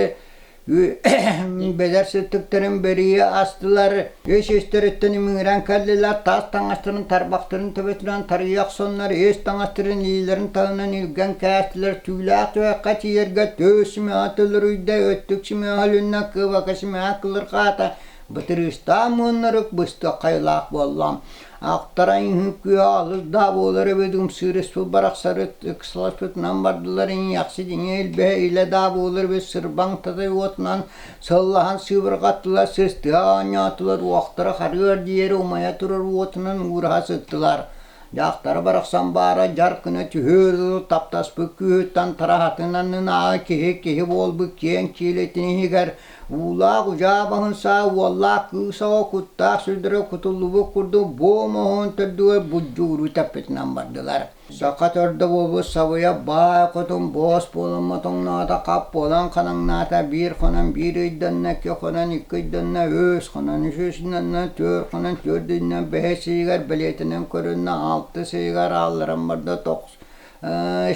бэдэр сыттыктарын бэрийэ астылар, үс үстэриттэн имиҥирэн кэллилэр, таас таҥастарын тарбахтарын төбөтүнэн тарыйа охсоннор, үс таҥастарын илиилэрин таһынан илгэн кээстилэр, түүлээх түһэххэ тиийэргэ тыы симэҕэ төлөрүйдэ, өттүк симэҕэ өлүннэ, кыбака симэҕэ кылырҕаата, бытырыыстаан муоннарык быстах хайылаах буолла. Ахтара үҥкүү алыс да буолар эбит ымсыырыспыт барахсары ыксаласпытынан бардылар иҥиэхсит иҥиэ илбэһэ илэ даа буолар эбит сырбаҥ татай уотунан сыллаһан сыыбырҕаттылар сыстыһа оонньоотулар уохтара харыар диэри умайа турар уотунан уураһа сыттылар Дьахтара барахсан баара дьар гына түһүөр дылы таптаспыт күүһүттэн тараһатын аннынааҕы киһи киһи буолбут киэҥ киилэтин иһигэр уулаах удьаа баһын саа уоллаах кыыс оҕо куттаах сүрдэрэ кутуллубут курдук буом оһоҕун төрдүгэр буддьууру тэппитинэн бардылар. Саха төрдө буолбут сабыйа баай хотун буос буолан мотоҥноото, хап буолан ханаҥнаата, биир хонон биир ыйданна, икки хонон икки ыйданна, үс хонон үс ыйданна, түөрт хонон түөрт ыйданна, бэһис ыйыгар бэлиэтинэн көрүннэ, алтыс ыйыгар аалларан барда,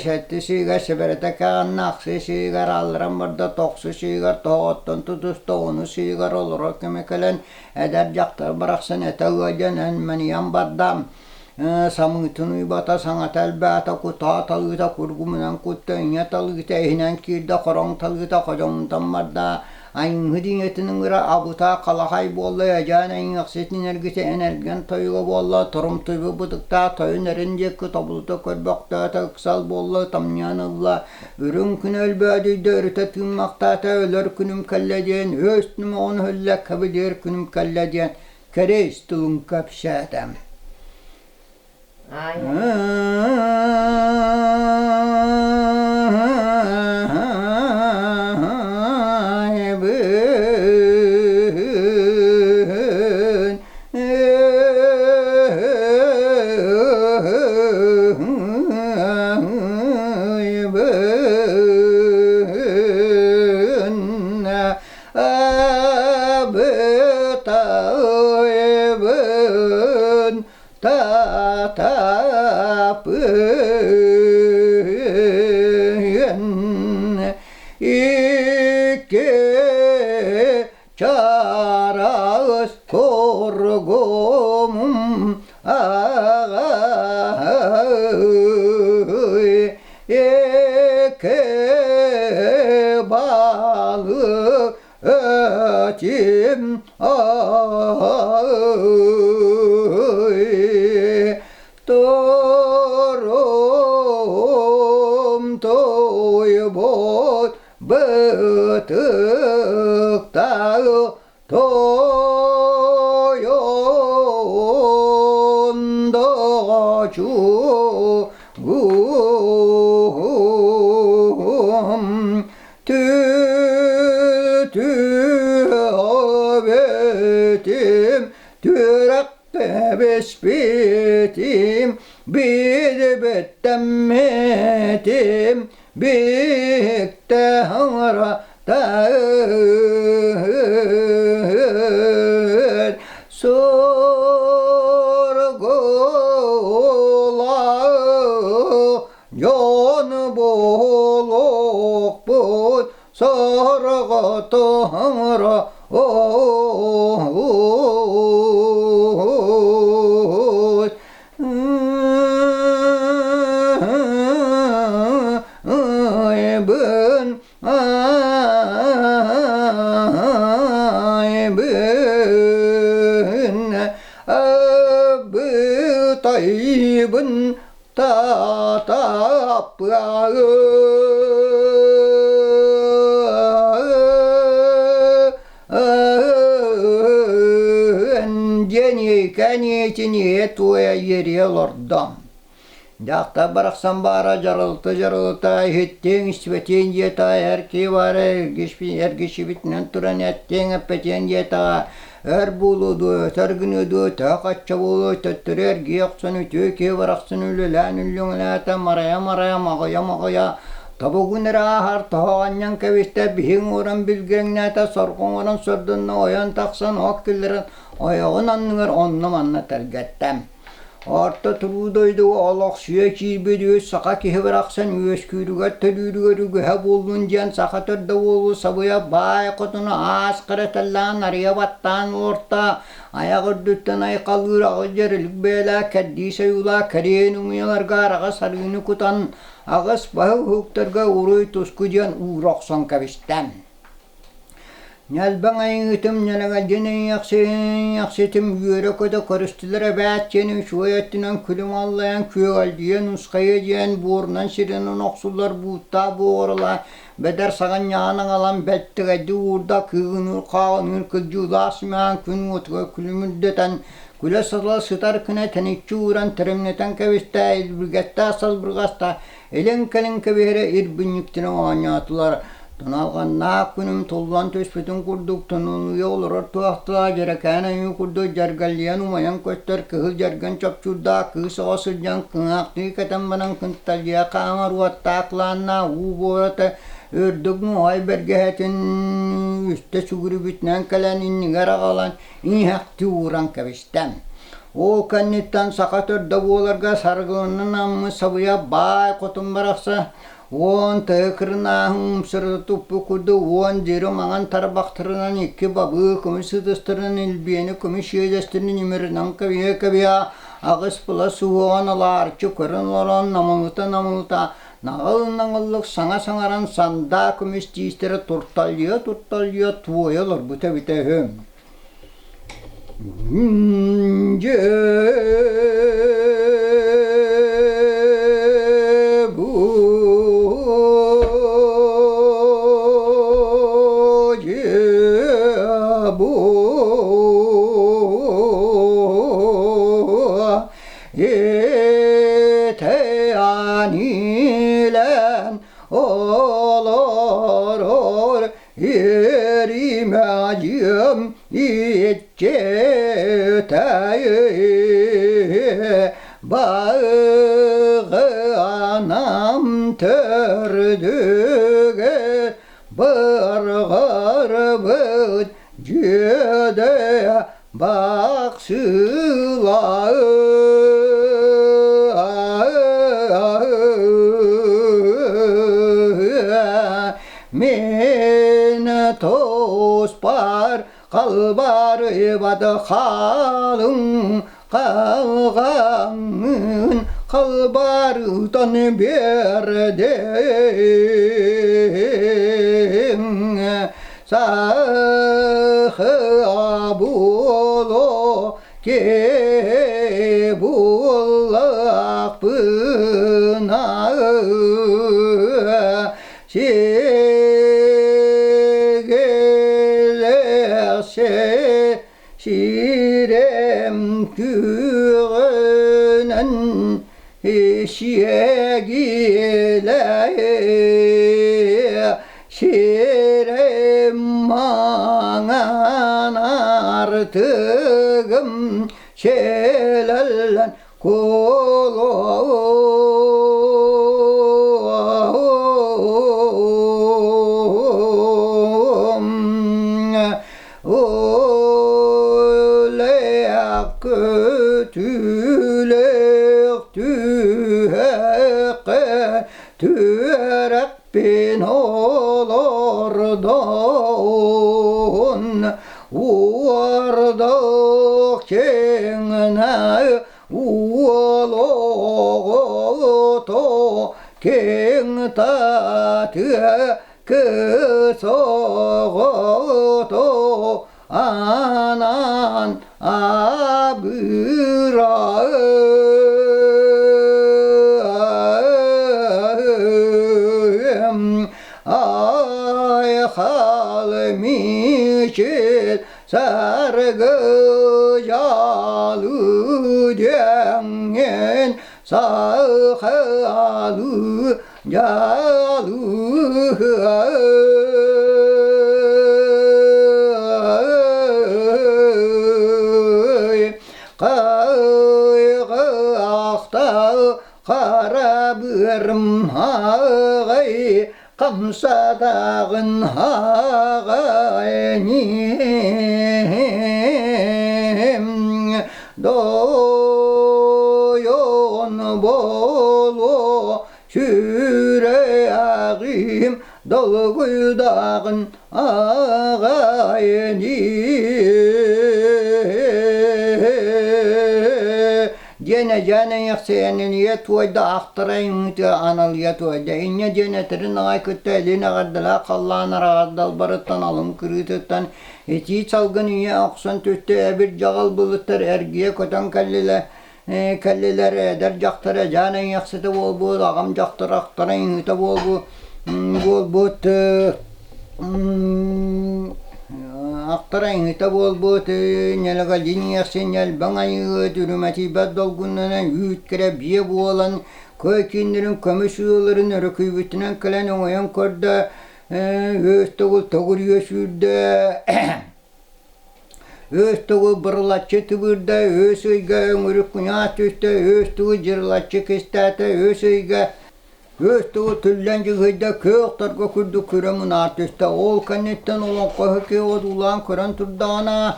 сэттис ыйыгар сэбэрэтэ кэҕиннэ, ахсыс ыйыгар аалларан барда, тохсус ыйыгар тоһоҕоттон тутуста, онус ыйыгар олорор кэмэ кэлэн, эдэр дьахтар барахсан этэ ыалдьан эн-мэнийэн барда. Самыытын уйбата, саҥата элбээтэ, кутаа талыыта кургумунан кутта, ийэ талыыта иһинэн киирдэ, хороҥ талыыта ходьоҥунтан барда, айыҥһыт ийэтин ыҥыра абыта халахай буолла, эдьээн эйиэхситин эргитэ энэлгэн тойуга буолла, торумтуйбут бытыктаах тойон эрин диэки тобулута көрбөхтөөтө, ыксал буолла, ытамньыйан ылла, үрүҥ күн өлбөөдүйдэ, өрүтэ тыыммахтаата, өлөр күнүм кэллэ диэн, өс ньумаҕын өһүллэ, кэбилиэр күнүм кэллэ диэн Кэриэс тылын кэпсээтэ. Абытайбын татапын икки чараас торгумум аҕай икки ба Торум тойбот бытыктаğı тойондоҕочу Тү-тү-бетим түөрэх кэбиспитим билбиттэммитим биһикте хаҥара Соргула дьон буолуохпут сорҕото хаҥара Айбын, айбын, абытайбын диэн кэниэтиниэ туойа иэриэ олордо. Дьахтар барахсан баара дьаралыта-дьаралыта иһиттиэҥ истибэтиэн диэтэ эр киһи баара эргичибитинэн туран эттиэҥ эппэтиэн диэтэҕэ өр буолуо дуо өтөр гыныа дуо төһө хачча буолуо төттөрү эргийэ охсон үтүө киһи барахсан үлэлээн үллүҥэлээтэ марайа-марайа маҕыйа-маҕыйа тобугун эрэ ааһар тоһо анньан кэбистэ биһиҥ уоран билгэҥнээтэ сорҕоҥ уоран сордонно ойон тахсан ок киллэрэн ойоҕун анныгар онно-манна тэлгэттэ. Орто туруу дойдуга олохсуйа киирбит үс саха киһи барахсан үөскүүрүгэр төлүүрүгэр үгэһэ буоллун диэн саха төрдө уолу сабыйа баай хотуну аас хара тэллээн арыйа баттаан олорто, айах үрдүттэн айхаллыыр аҕыс дьэрэлик бэйэлээх кэрдиис ойуулаах кэриэн умуйаларга араҕас арыыны кутан аҕыс баһы уһуктарга уруй-туску диэн уура охсон кэбистэ. Ньэлбэҥ айыҥыытым ньэлэҥэлдьин ыйыахсытым үөрэ-көтө көрүстүлэр эбээт диэн үчүгэй өттүнэн күлүм аллайан күөгэлдьийэ нусхайа диэн буорунан сиринэн охсуллар бууттаах буоҕурала бэдэр саҕынньаҕын аҕалан бэлтэгэйдик уурда кыыгыныыр хааҕыныыр кылдьыылаах симэҕин күн уотугар күлүмүрдэтэн күлэ-сала сытар гына тэниччи ууран тэримнэтэн кэбистэ илбиргэстээх салбырҕаста Илин-кэлин кэбиһэрэ ирбинньиктэрин оонньоотулар. Туналҕаннаах күнүм туллан түспүтүн курдук тунунуйа олорор туохтаа дьэрэкээн ойуу курдук дьаргаллыйан умайан көстөр кыһыл дьэргэн чопчуурдаах кыыс оҕо сылдьан кыҥаахтыы кэтэн баран кынталдьыйа хаамар уоттаах лааннаах уу буората үрдүк муоһай бэргэһэтин үстэ сүгүрүбүтүнэн кэлэн иннигэр аҕалан иҥиһэхтии ууран кэбистэ. Ол кэнниттэн саха төрдө буоларга саргыланан аммы сабыйа баай хотун барахса уон тыа кырынааһын умсарыта туппут курдук уон дири маҥан тарбахтарынан икки бабыы көмүс ытыстарынан илбиэни көмүс иэдэстэрин имэринэн кэбиһэ-кэбиһэ аҕыс пыла суһуоҕун алаарчы көрөн олорон намылыта-намылыта наҕыл-наҕыллык саҥа саҥаран сандаа көмүс тиистэрэ турталлыйа-турталлыйа туойа олорбута эбитэ үһү. Олорор Иэримэдьиэм иччитэйи Баҕанам төрдүгэ барҕарбыт дьүөдэ бахсыла Мин туспар халбарыйбат хаалыҥ халҕаҥҥын халбарытан биэрдиҥ сахам Айхаа буолуо киһи буоллахпына сигилэхсе сирэм күөҕүнэн сиэгилэ Сирэм маҥан артыгым сэлэллэн кулуом Үлээх көтүүлээх түһэххэ түөрэхпин олордон уордох киҥнэ уол оҕото киҥ татыа кыыс оҕото анаан абыраым айхал мичил саргы дьалы диэҥҥин сахалы дьалы Кайгыахта хара быарым һааҕай хамсатааҕын һааҕай ним дойон боло сүрэҕим долгуйдаҕын аҕай диэн эдьээн эйэхсэйэнниниэ туойда ахтара иҥмитэ аналыйа туойда инньэ диэн этэрин аҕай кытта илин эҕэрдэлээх халлаан араҕас далбарыттан алын кырыытыттан итии салгын ийэ охсон түстэ эбир дьаҕыл былыттар эргийэ көтөн кэллилэр кэллилэр эдэр дьахтар эдьээн эйэхситэ буолбут аҕам дьахтар ахтара иҥиитэ буолбут буолбут Ахтара иҥитэ буолбут ньэлэгэлдьин иэхсин ньэлбэҥ айыыһыт үрүмэтийбэт долгуннанан үүт кэрэ биэ буолан көй кииннэрин көмүс ыалларын өрөкүйбүтүнэн кэлэн өҥөйөн көрдө үөс төгүл төгүрүйэ сүүрдэ Үөс төгүл бырылаччы тыбыырда, үөс ыйга өҥүрүк куньаас түстэ, үөс төгүл дьырылаччы кистээтэ, үөс ыйга Үөс тылы түллэн дьыһыйда, күөх торго курдук күрэ мунаар түстэ. Ол кэнниттэн олоҥхоһу киһи одуулаан көрөн турдаҕына,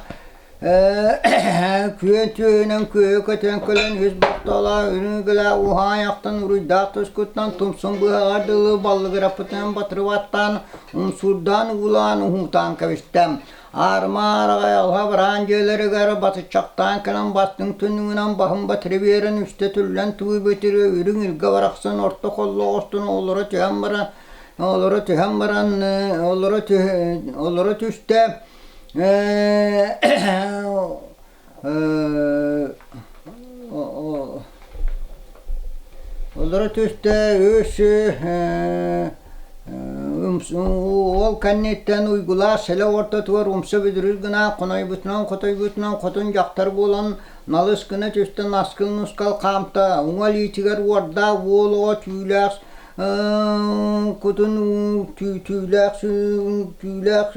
күөн түөһүнэн күөйэ көтөн кэлэн үс бохтолоох үрүҥ үгэлээх уһаайахтан уруйдаах тускуттан тумсун быһаҕар дылы баллыгыраппытынан батырыбаттаан, умсуурдаан уулаан уһуутаан кэбистэ. Аарыма-аараҕай алҕа бараан дьиэлэригэр батыччахтаан кэлэн бастыҥ түннүгүнэн баһын батыры биэрэн үстэ түллэн тууйбутугар үрүҥ илгэ барахсан орто холлоҕостун олоро түһэн баран олоро түһэн баран олоро олоро түстэ Олоро түстэ үс ол кэнниттэн Уйгулаах сэлэ ортотугар умса бүдүрүс гына хонойбутунан хотойбутунан хотун дьахтар буолан налыс гына түстэ наскыл-нускал хаамта уҥа илиитигэр уордаах уол оҕо түүлээх кутун түүлээх түүлээх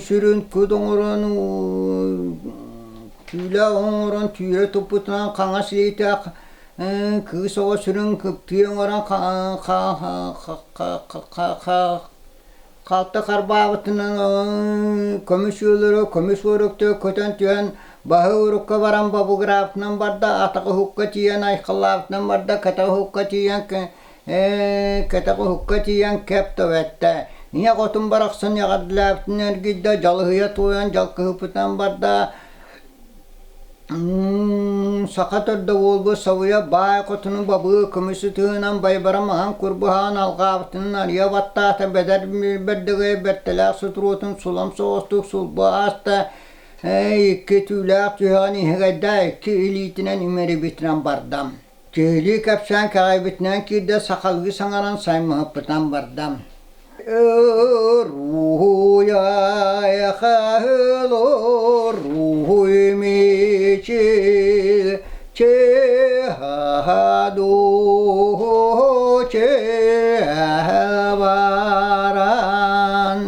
сүрүн кут оҥорон түүлээх оҥорон түүрэ туппутунан хаҥас илиитэ кыыс оҕо сүрүн кыптыы оҥорон халта харбаабытынан көмүс ыаллары көмүс уоруктары көтөн түһэн баһы урукка баран бабыгыраабытынан барда атаҕы уһукка тиийэн айхаллаабытынан барда кэтэх уһукка тиийэн Кэтэх уһукка тиийэн кэп төбөттө. Ийэ хотун барахсан эҕэрдэлээбитин эргийдэ, дьалыһыйа туойан дьалкыһыппытынан барда. Саха төрдө уолбут Сабыйа баай хотуну бабыы көмүс ытыһынан байбара маһан курбуһаан алҕаабытын арыйа баттаата, бэдэр бэрдэгэй бэртэлээх сутуруотун сулам соҕустук сулбу ааста, икки түүлээх түһэҕин иһигэйдээ икки илиитинэн имэрийбитинэн барда. Киһилии кэпсээн кэҕэйбитинэн киирдэ, сахалыы саҥаран саймаһыппытынан барда. Руй мичил чеһаду чеһабаран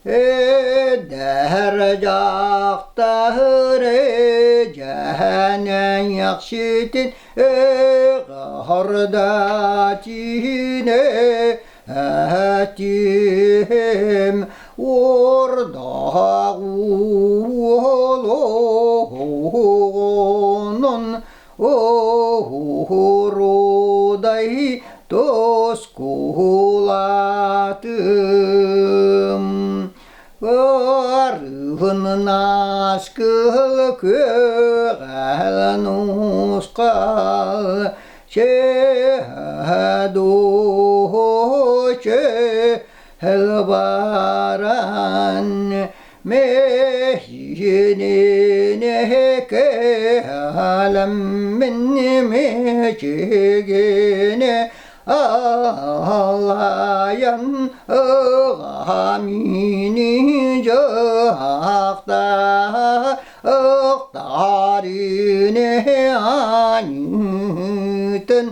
Эдэр дьахтары дьэһэнэйэхситин эҕэрдэтиинэ этиим уордаах уолугунун Уһурудай тускулатым Арыһыннаас кыһыл күөҕэл нусхал Чэһэ-дуу чэһэл баран Мэһиининэ кэлэммин мичигинэ алайан ыҕамини дьаһахта ыктарыны аньытын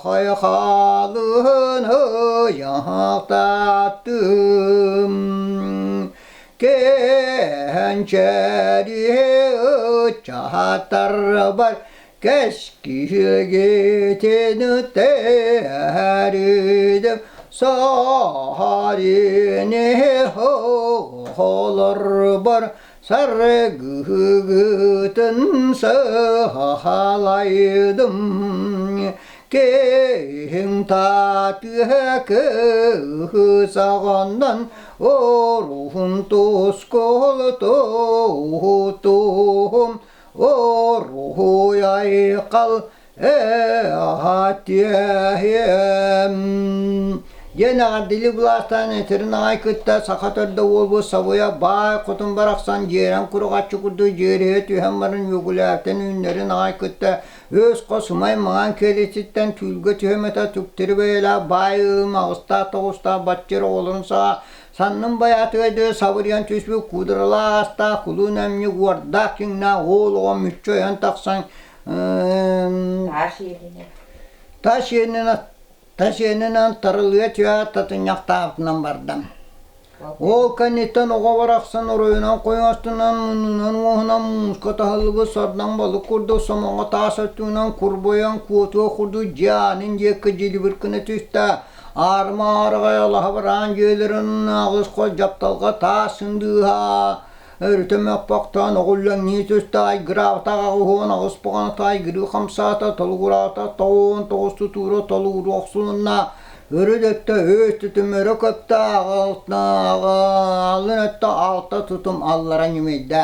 Хайхалын ыйахтаттым, Кэнчэри ыччаттарбар кэскилгитин тэридим, Саарини оҕолорбор Саргыгытын саһалайдым, киһиҥ таатыа кыысаҕынан оруһун тускул туутуһум, оруһуй айхал Эһэтиэһиэм диэн эҕэрдэлии былаастаан этэрин аҕай кытта саха төрдө уолбут Сабыйа баай хотун барахсан дьиэрэн куруҕаччы курдук дьиэрэйэ түһэн баран үөгүлээбитин үүннэрин аҕай кытта өс хос умай маҥан киэлититтэн түүлгэ түһэмэтэ түктэри бэйэлээх баай ыым аҕыстаах тоҕустаах баччыр оҕолорун саҕа саннын байаатыгар диэри сабырыйан түспүт куударалаах астаах кулун эмньик уордаах киҥнээх уол оҕо мүччү ойон тахсан Таас иэнинэн. Тас иэнинэн тас иэнинэн тарылыа түһээт татынньахтаабытынан бардым. Ол кэнниттэн оҕо барахсан оройунан хойоостунан муннунан уоһунан мууска таһыллыбыт сордоҥ балык курдук сомоҕо таас өттүнэн курбуйан куотуох курдук дьиэ аанын диэки дьилибир гына түстэ. Аарыма аараҕай алаһа бараан дьиэлэрин аҕыс хос дьапталҕа таас сындыыһа Өрүтэ мөхпөхтөөн оҕуллаҥныы түстэ, айгыраабыта 88 буҕаната айгырыы хамсаата, толугураата 99 тутуура толугуруу охсулунна, өрүт өттө үс тутум өрө көптө, алын өттө алта тутум аллара ньимийдэ.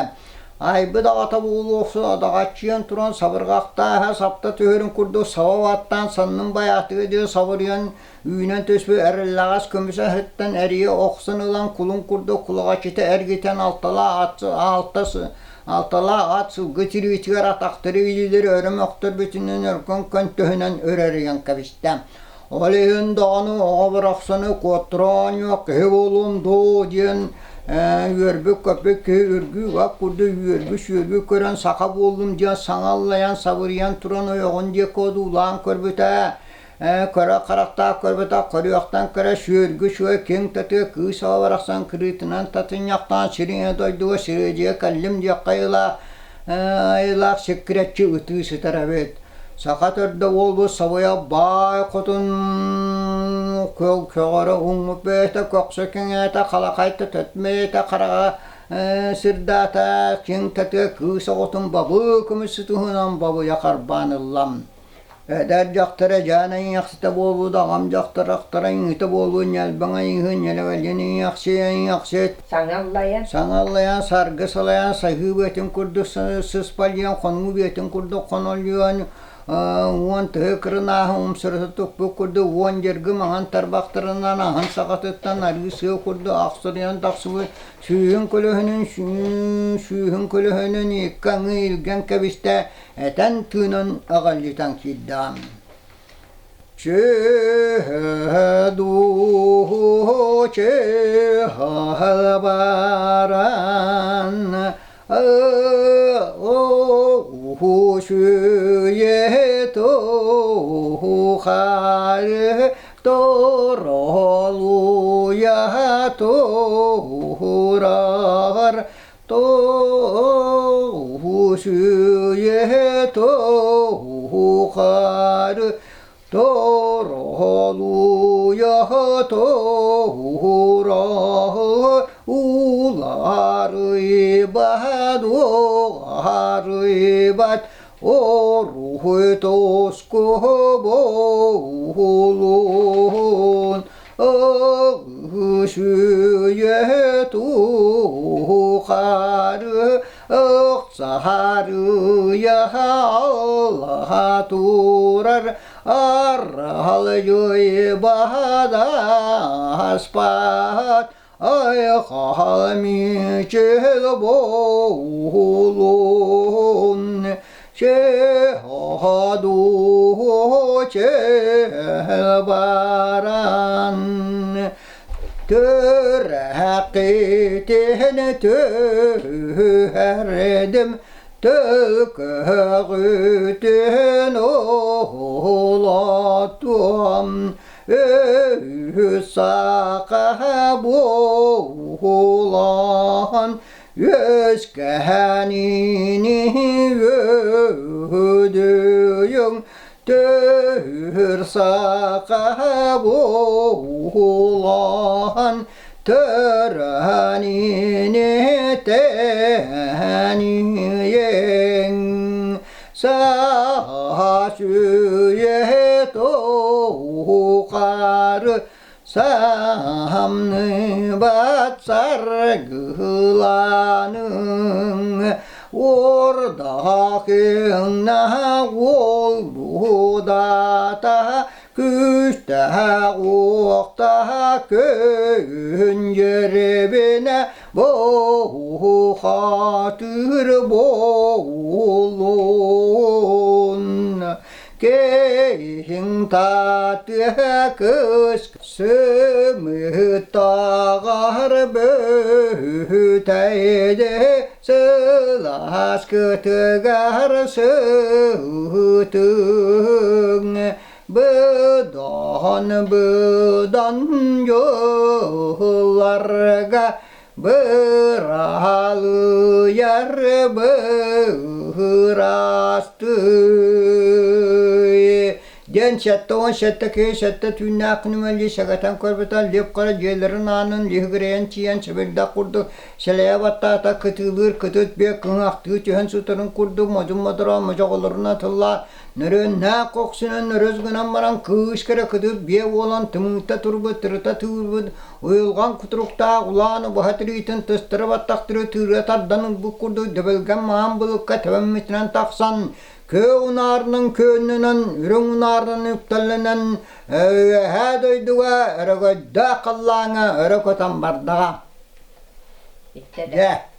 Айбыт аҕата буолуохсун адаҕаччыйан туран сабырҕахтааһа сапта түһэрин курдук саба баттаан саннын байаатыга диэри сабырыйан Үүнэн түспүт эриллэҕэс көмүс аһыттан эрийэ охсон ылан кулун курдук кулаҕаччыта эргитэн алталаах ат алталаах ат сылгы тириитигэр атахтары илиилэри өрө мөхтөрбүтүнэн өркөн көнтөһүнэн өрөрүйэн кэбистэ. Ол иһин даҕаны оҕо барахсаны куоттара оонньуох киһи буолуом дуу диэн үөрбүт-көппүт киһи үргүү-ап курдук үөрбүт-сүөрбүт көрөн саха буоллум диэн саҥа аллайан сабырыйан туран ойоҕун диэки одуулаан көрбүтэ. Көрө харахтаах көрбөтөх көрүөхтэн көрө сүөргү сүө киҥ татыа кыыс оҕо барахсан кырыытынан татынньахтаан сириҥэ дойдуга сырыадьыйа кэллим диэххэ айылаах айылаах сиккирэччи ытыы сытар эбит. Саха төрдө уолбут Сабыйа баай хотун көҕөрө уҥмут бэйэтэ көхсө кэҥээтэ халахайта төтмэйэтэ хараҕа сырдаата киҥ татыа кыыс оҕотун бабыы көмүс сытыһынан бабыйа харбаан ыллам. Эдэр дьахтар эдьээн айыахсыта буолбут, аҕам дьахтар ахтар айыыта буолуо, ньэлбэҥ айыыһы ньэлэбэлин ийэхси айыахсыт. Саҥа аллайан. Саҥа аллайан, саргы салайан, саһыы быатын курдук сыспалыйан, хонуу быатын курдук хонолуйан, уон тыһы кырынааһы умсарыта туппут курдук уон дьыргы маҥан тарбахтарынан аһын саҕатыттан арыы сыа курдук ахсырыйан тахсыбыт сүүһүн көлөһүнүн сүүһүн көлөһүнүн икки аҥыы илгэн кэбистэ этэн тыынан аҕаллытан киирдэҕим Чөһө дуу чөһө баран Туһурар туһухар Торолуйа туһура уларыйбат уҕарыйбат оруһуй тоску буолун Ыгысүйэ тухары ыксаһарыйа аллаһа турар аралдьыйбадаспат айхал мичил буолун чеһоду баран Төрәхитин түһэрдим Төлкөҕүтүн уһулатуом Үс-саха буолан Үөскэһэниини өдүйүҥ Төр саха буолан Төрөһөниини тэниэҥ Саха сүүйэ тухары Самныбат саргыланыҥ Уордаахыҥна уолбудата Күүстээх-уохтаах күн дьэрибинэ Буһухатыр буолун Киһиҥ татыа кыс сымыттаҕар бүтэйде сылаас кытыгар сытыҥ быдан быдан дьылларга быралыйар бырастыы диэн 77 киһи сэттэ түүннээх күнүмэлии сэгэтэн көрбүтэ лип хара дьиэлэрин аанын лиһигирэйэн тиийэн сэбирдэх курдук сэлэйэ баттаата кытыылыыр кытыт биэ кыҥахтыы түһэн сытарын курдук модун модороон модьоҕолорунан тыллаах Нөрүөннээх көхсүнэн өрөс гынан баран кыыс кэрэ кытыт биэ буолан тымыыта турбут, тырыта тыырбыт, уйулҕан кутуруктаах улаан убаһа тириитин тыстара баттахтары тыыра тардан ылбыт курдук дөбөлгөн маҥан былыкка тэбэммитинэн тахсан, күө унаарынан күөннэнэн, үрүҥ унаарынан үктэллэнэн, үөһээ дойдуга өрөгөйдөөх халлааҥҥа өрө көтөн бардаҕа. Иттэ Дьэ.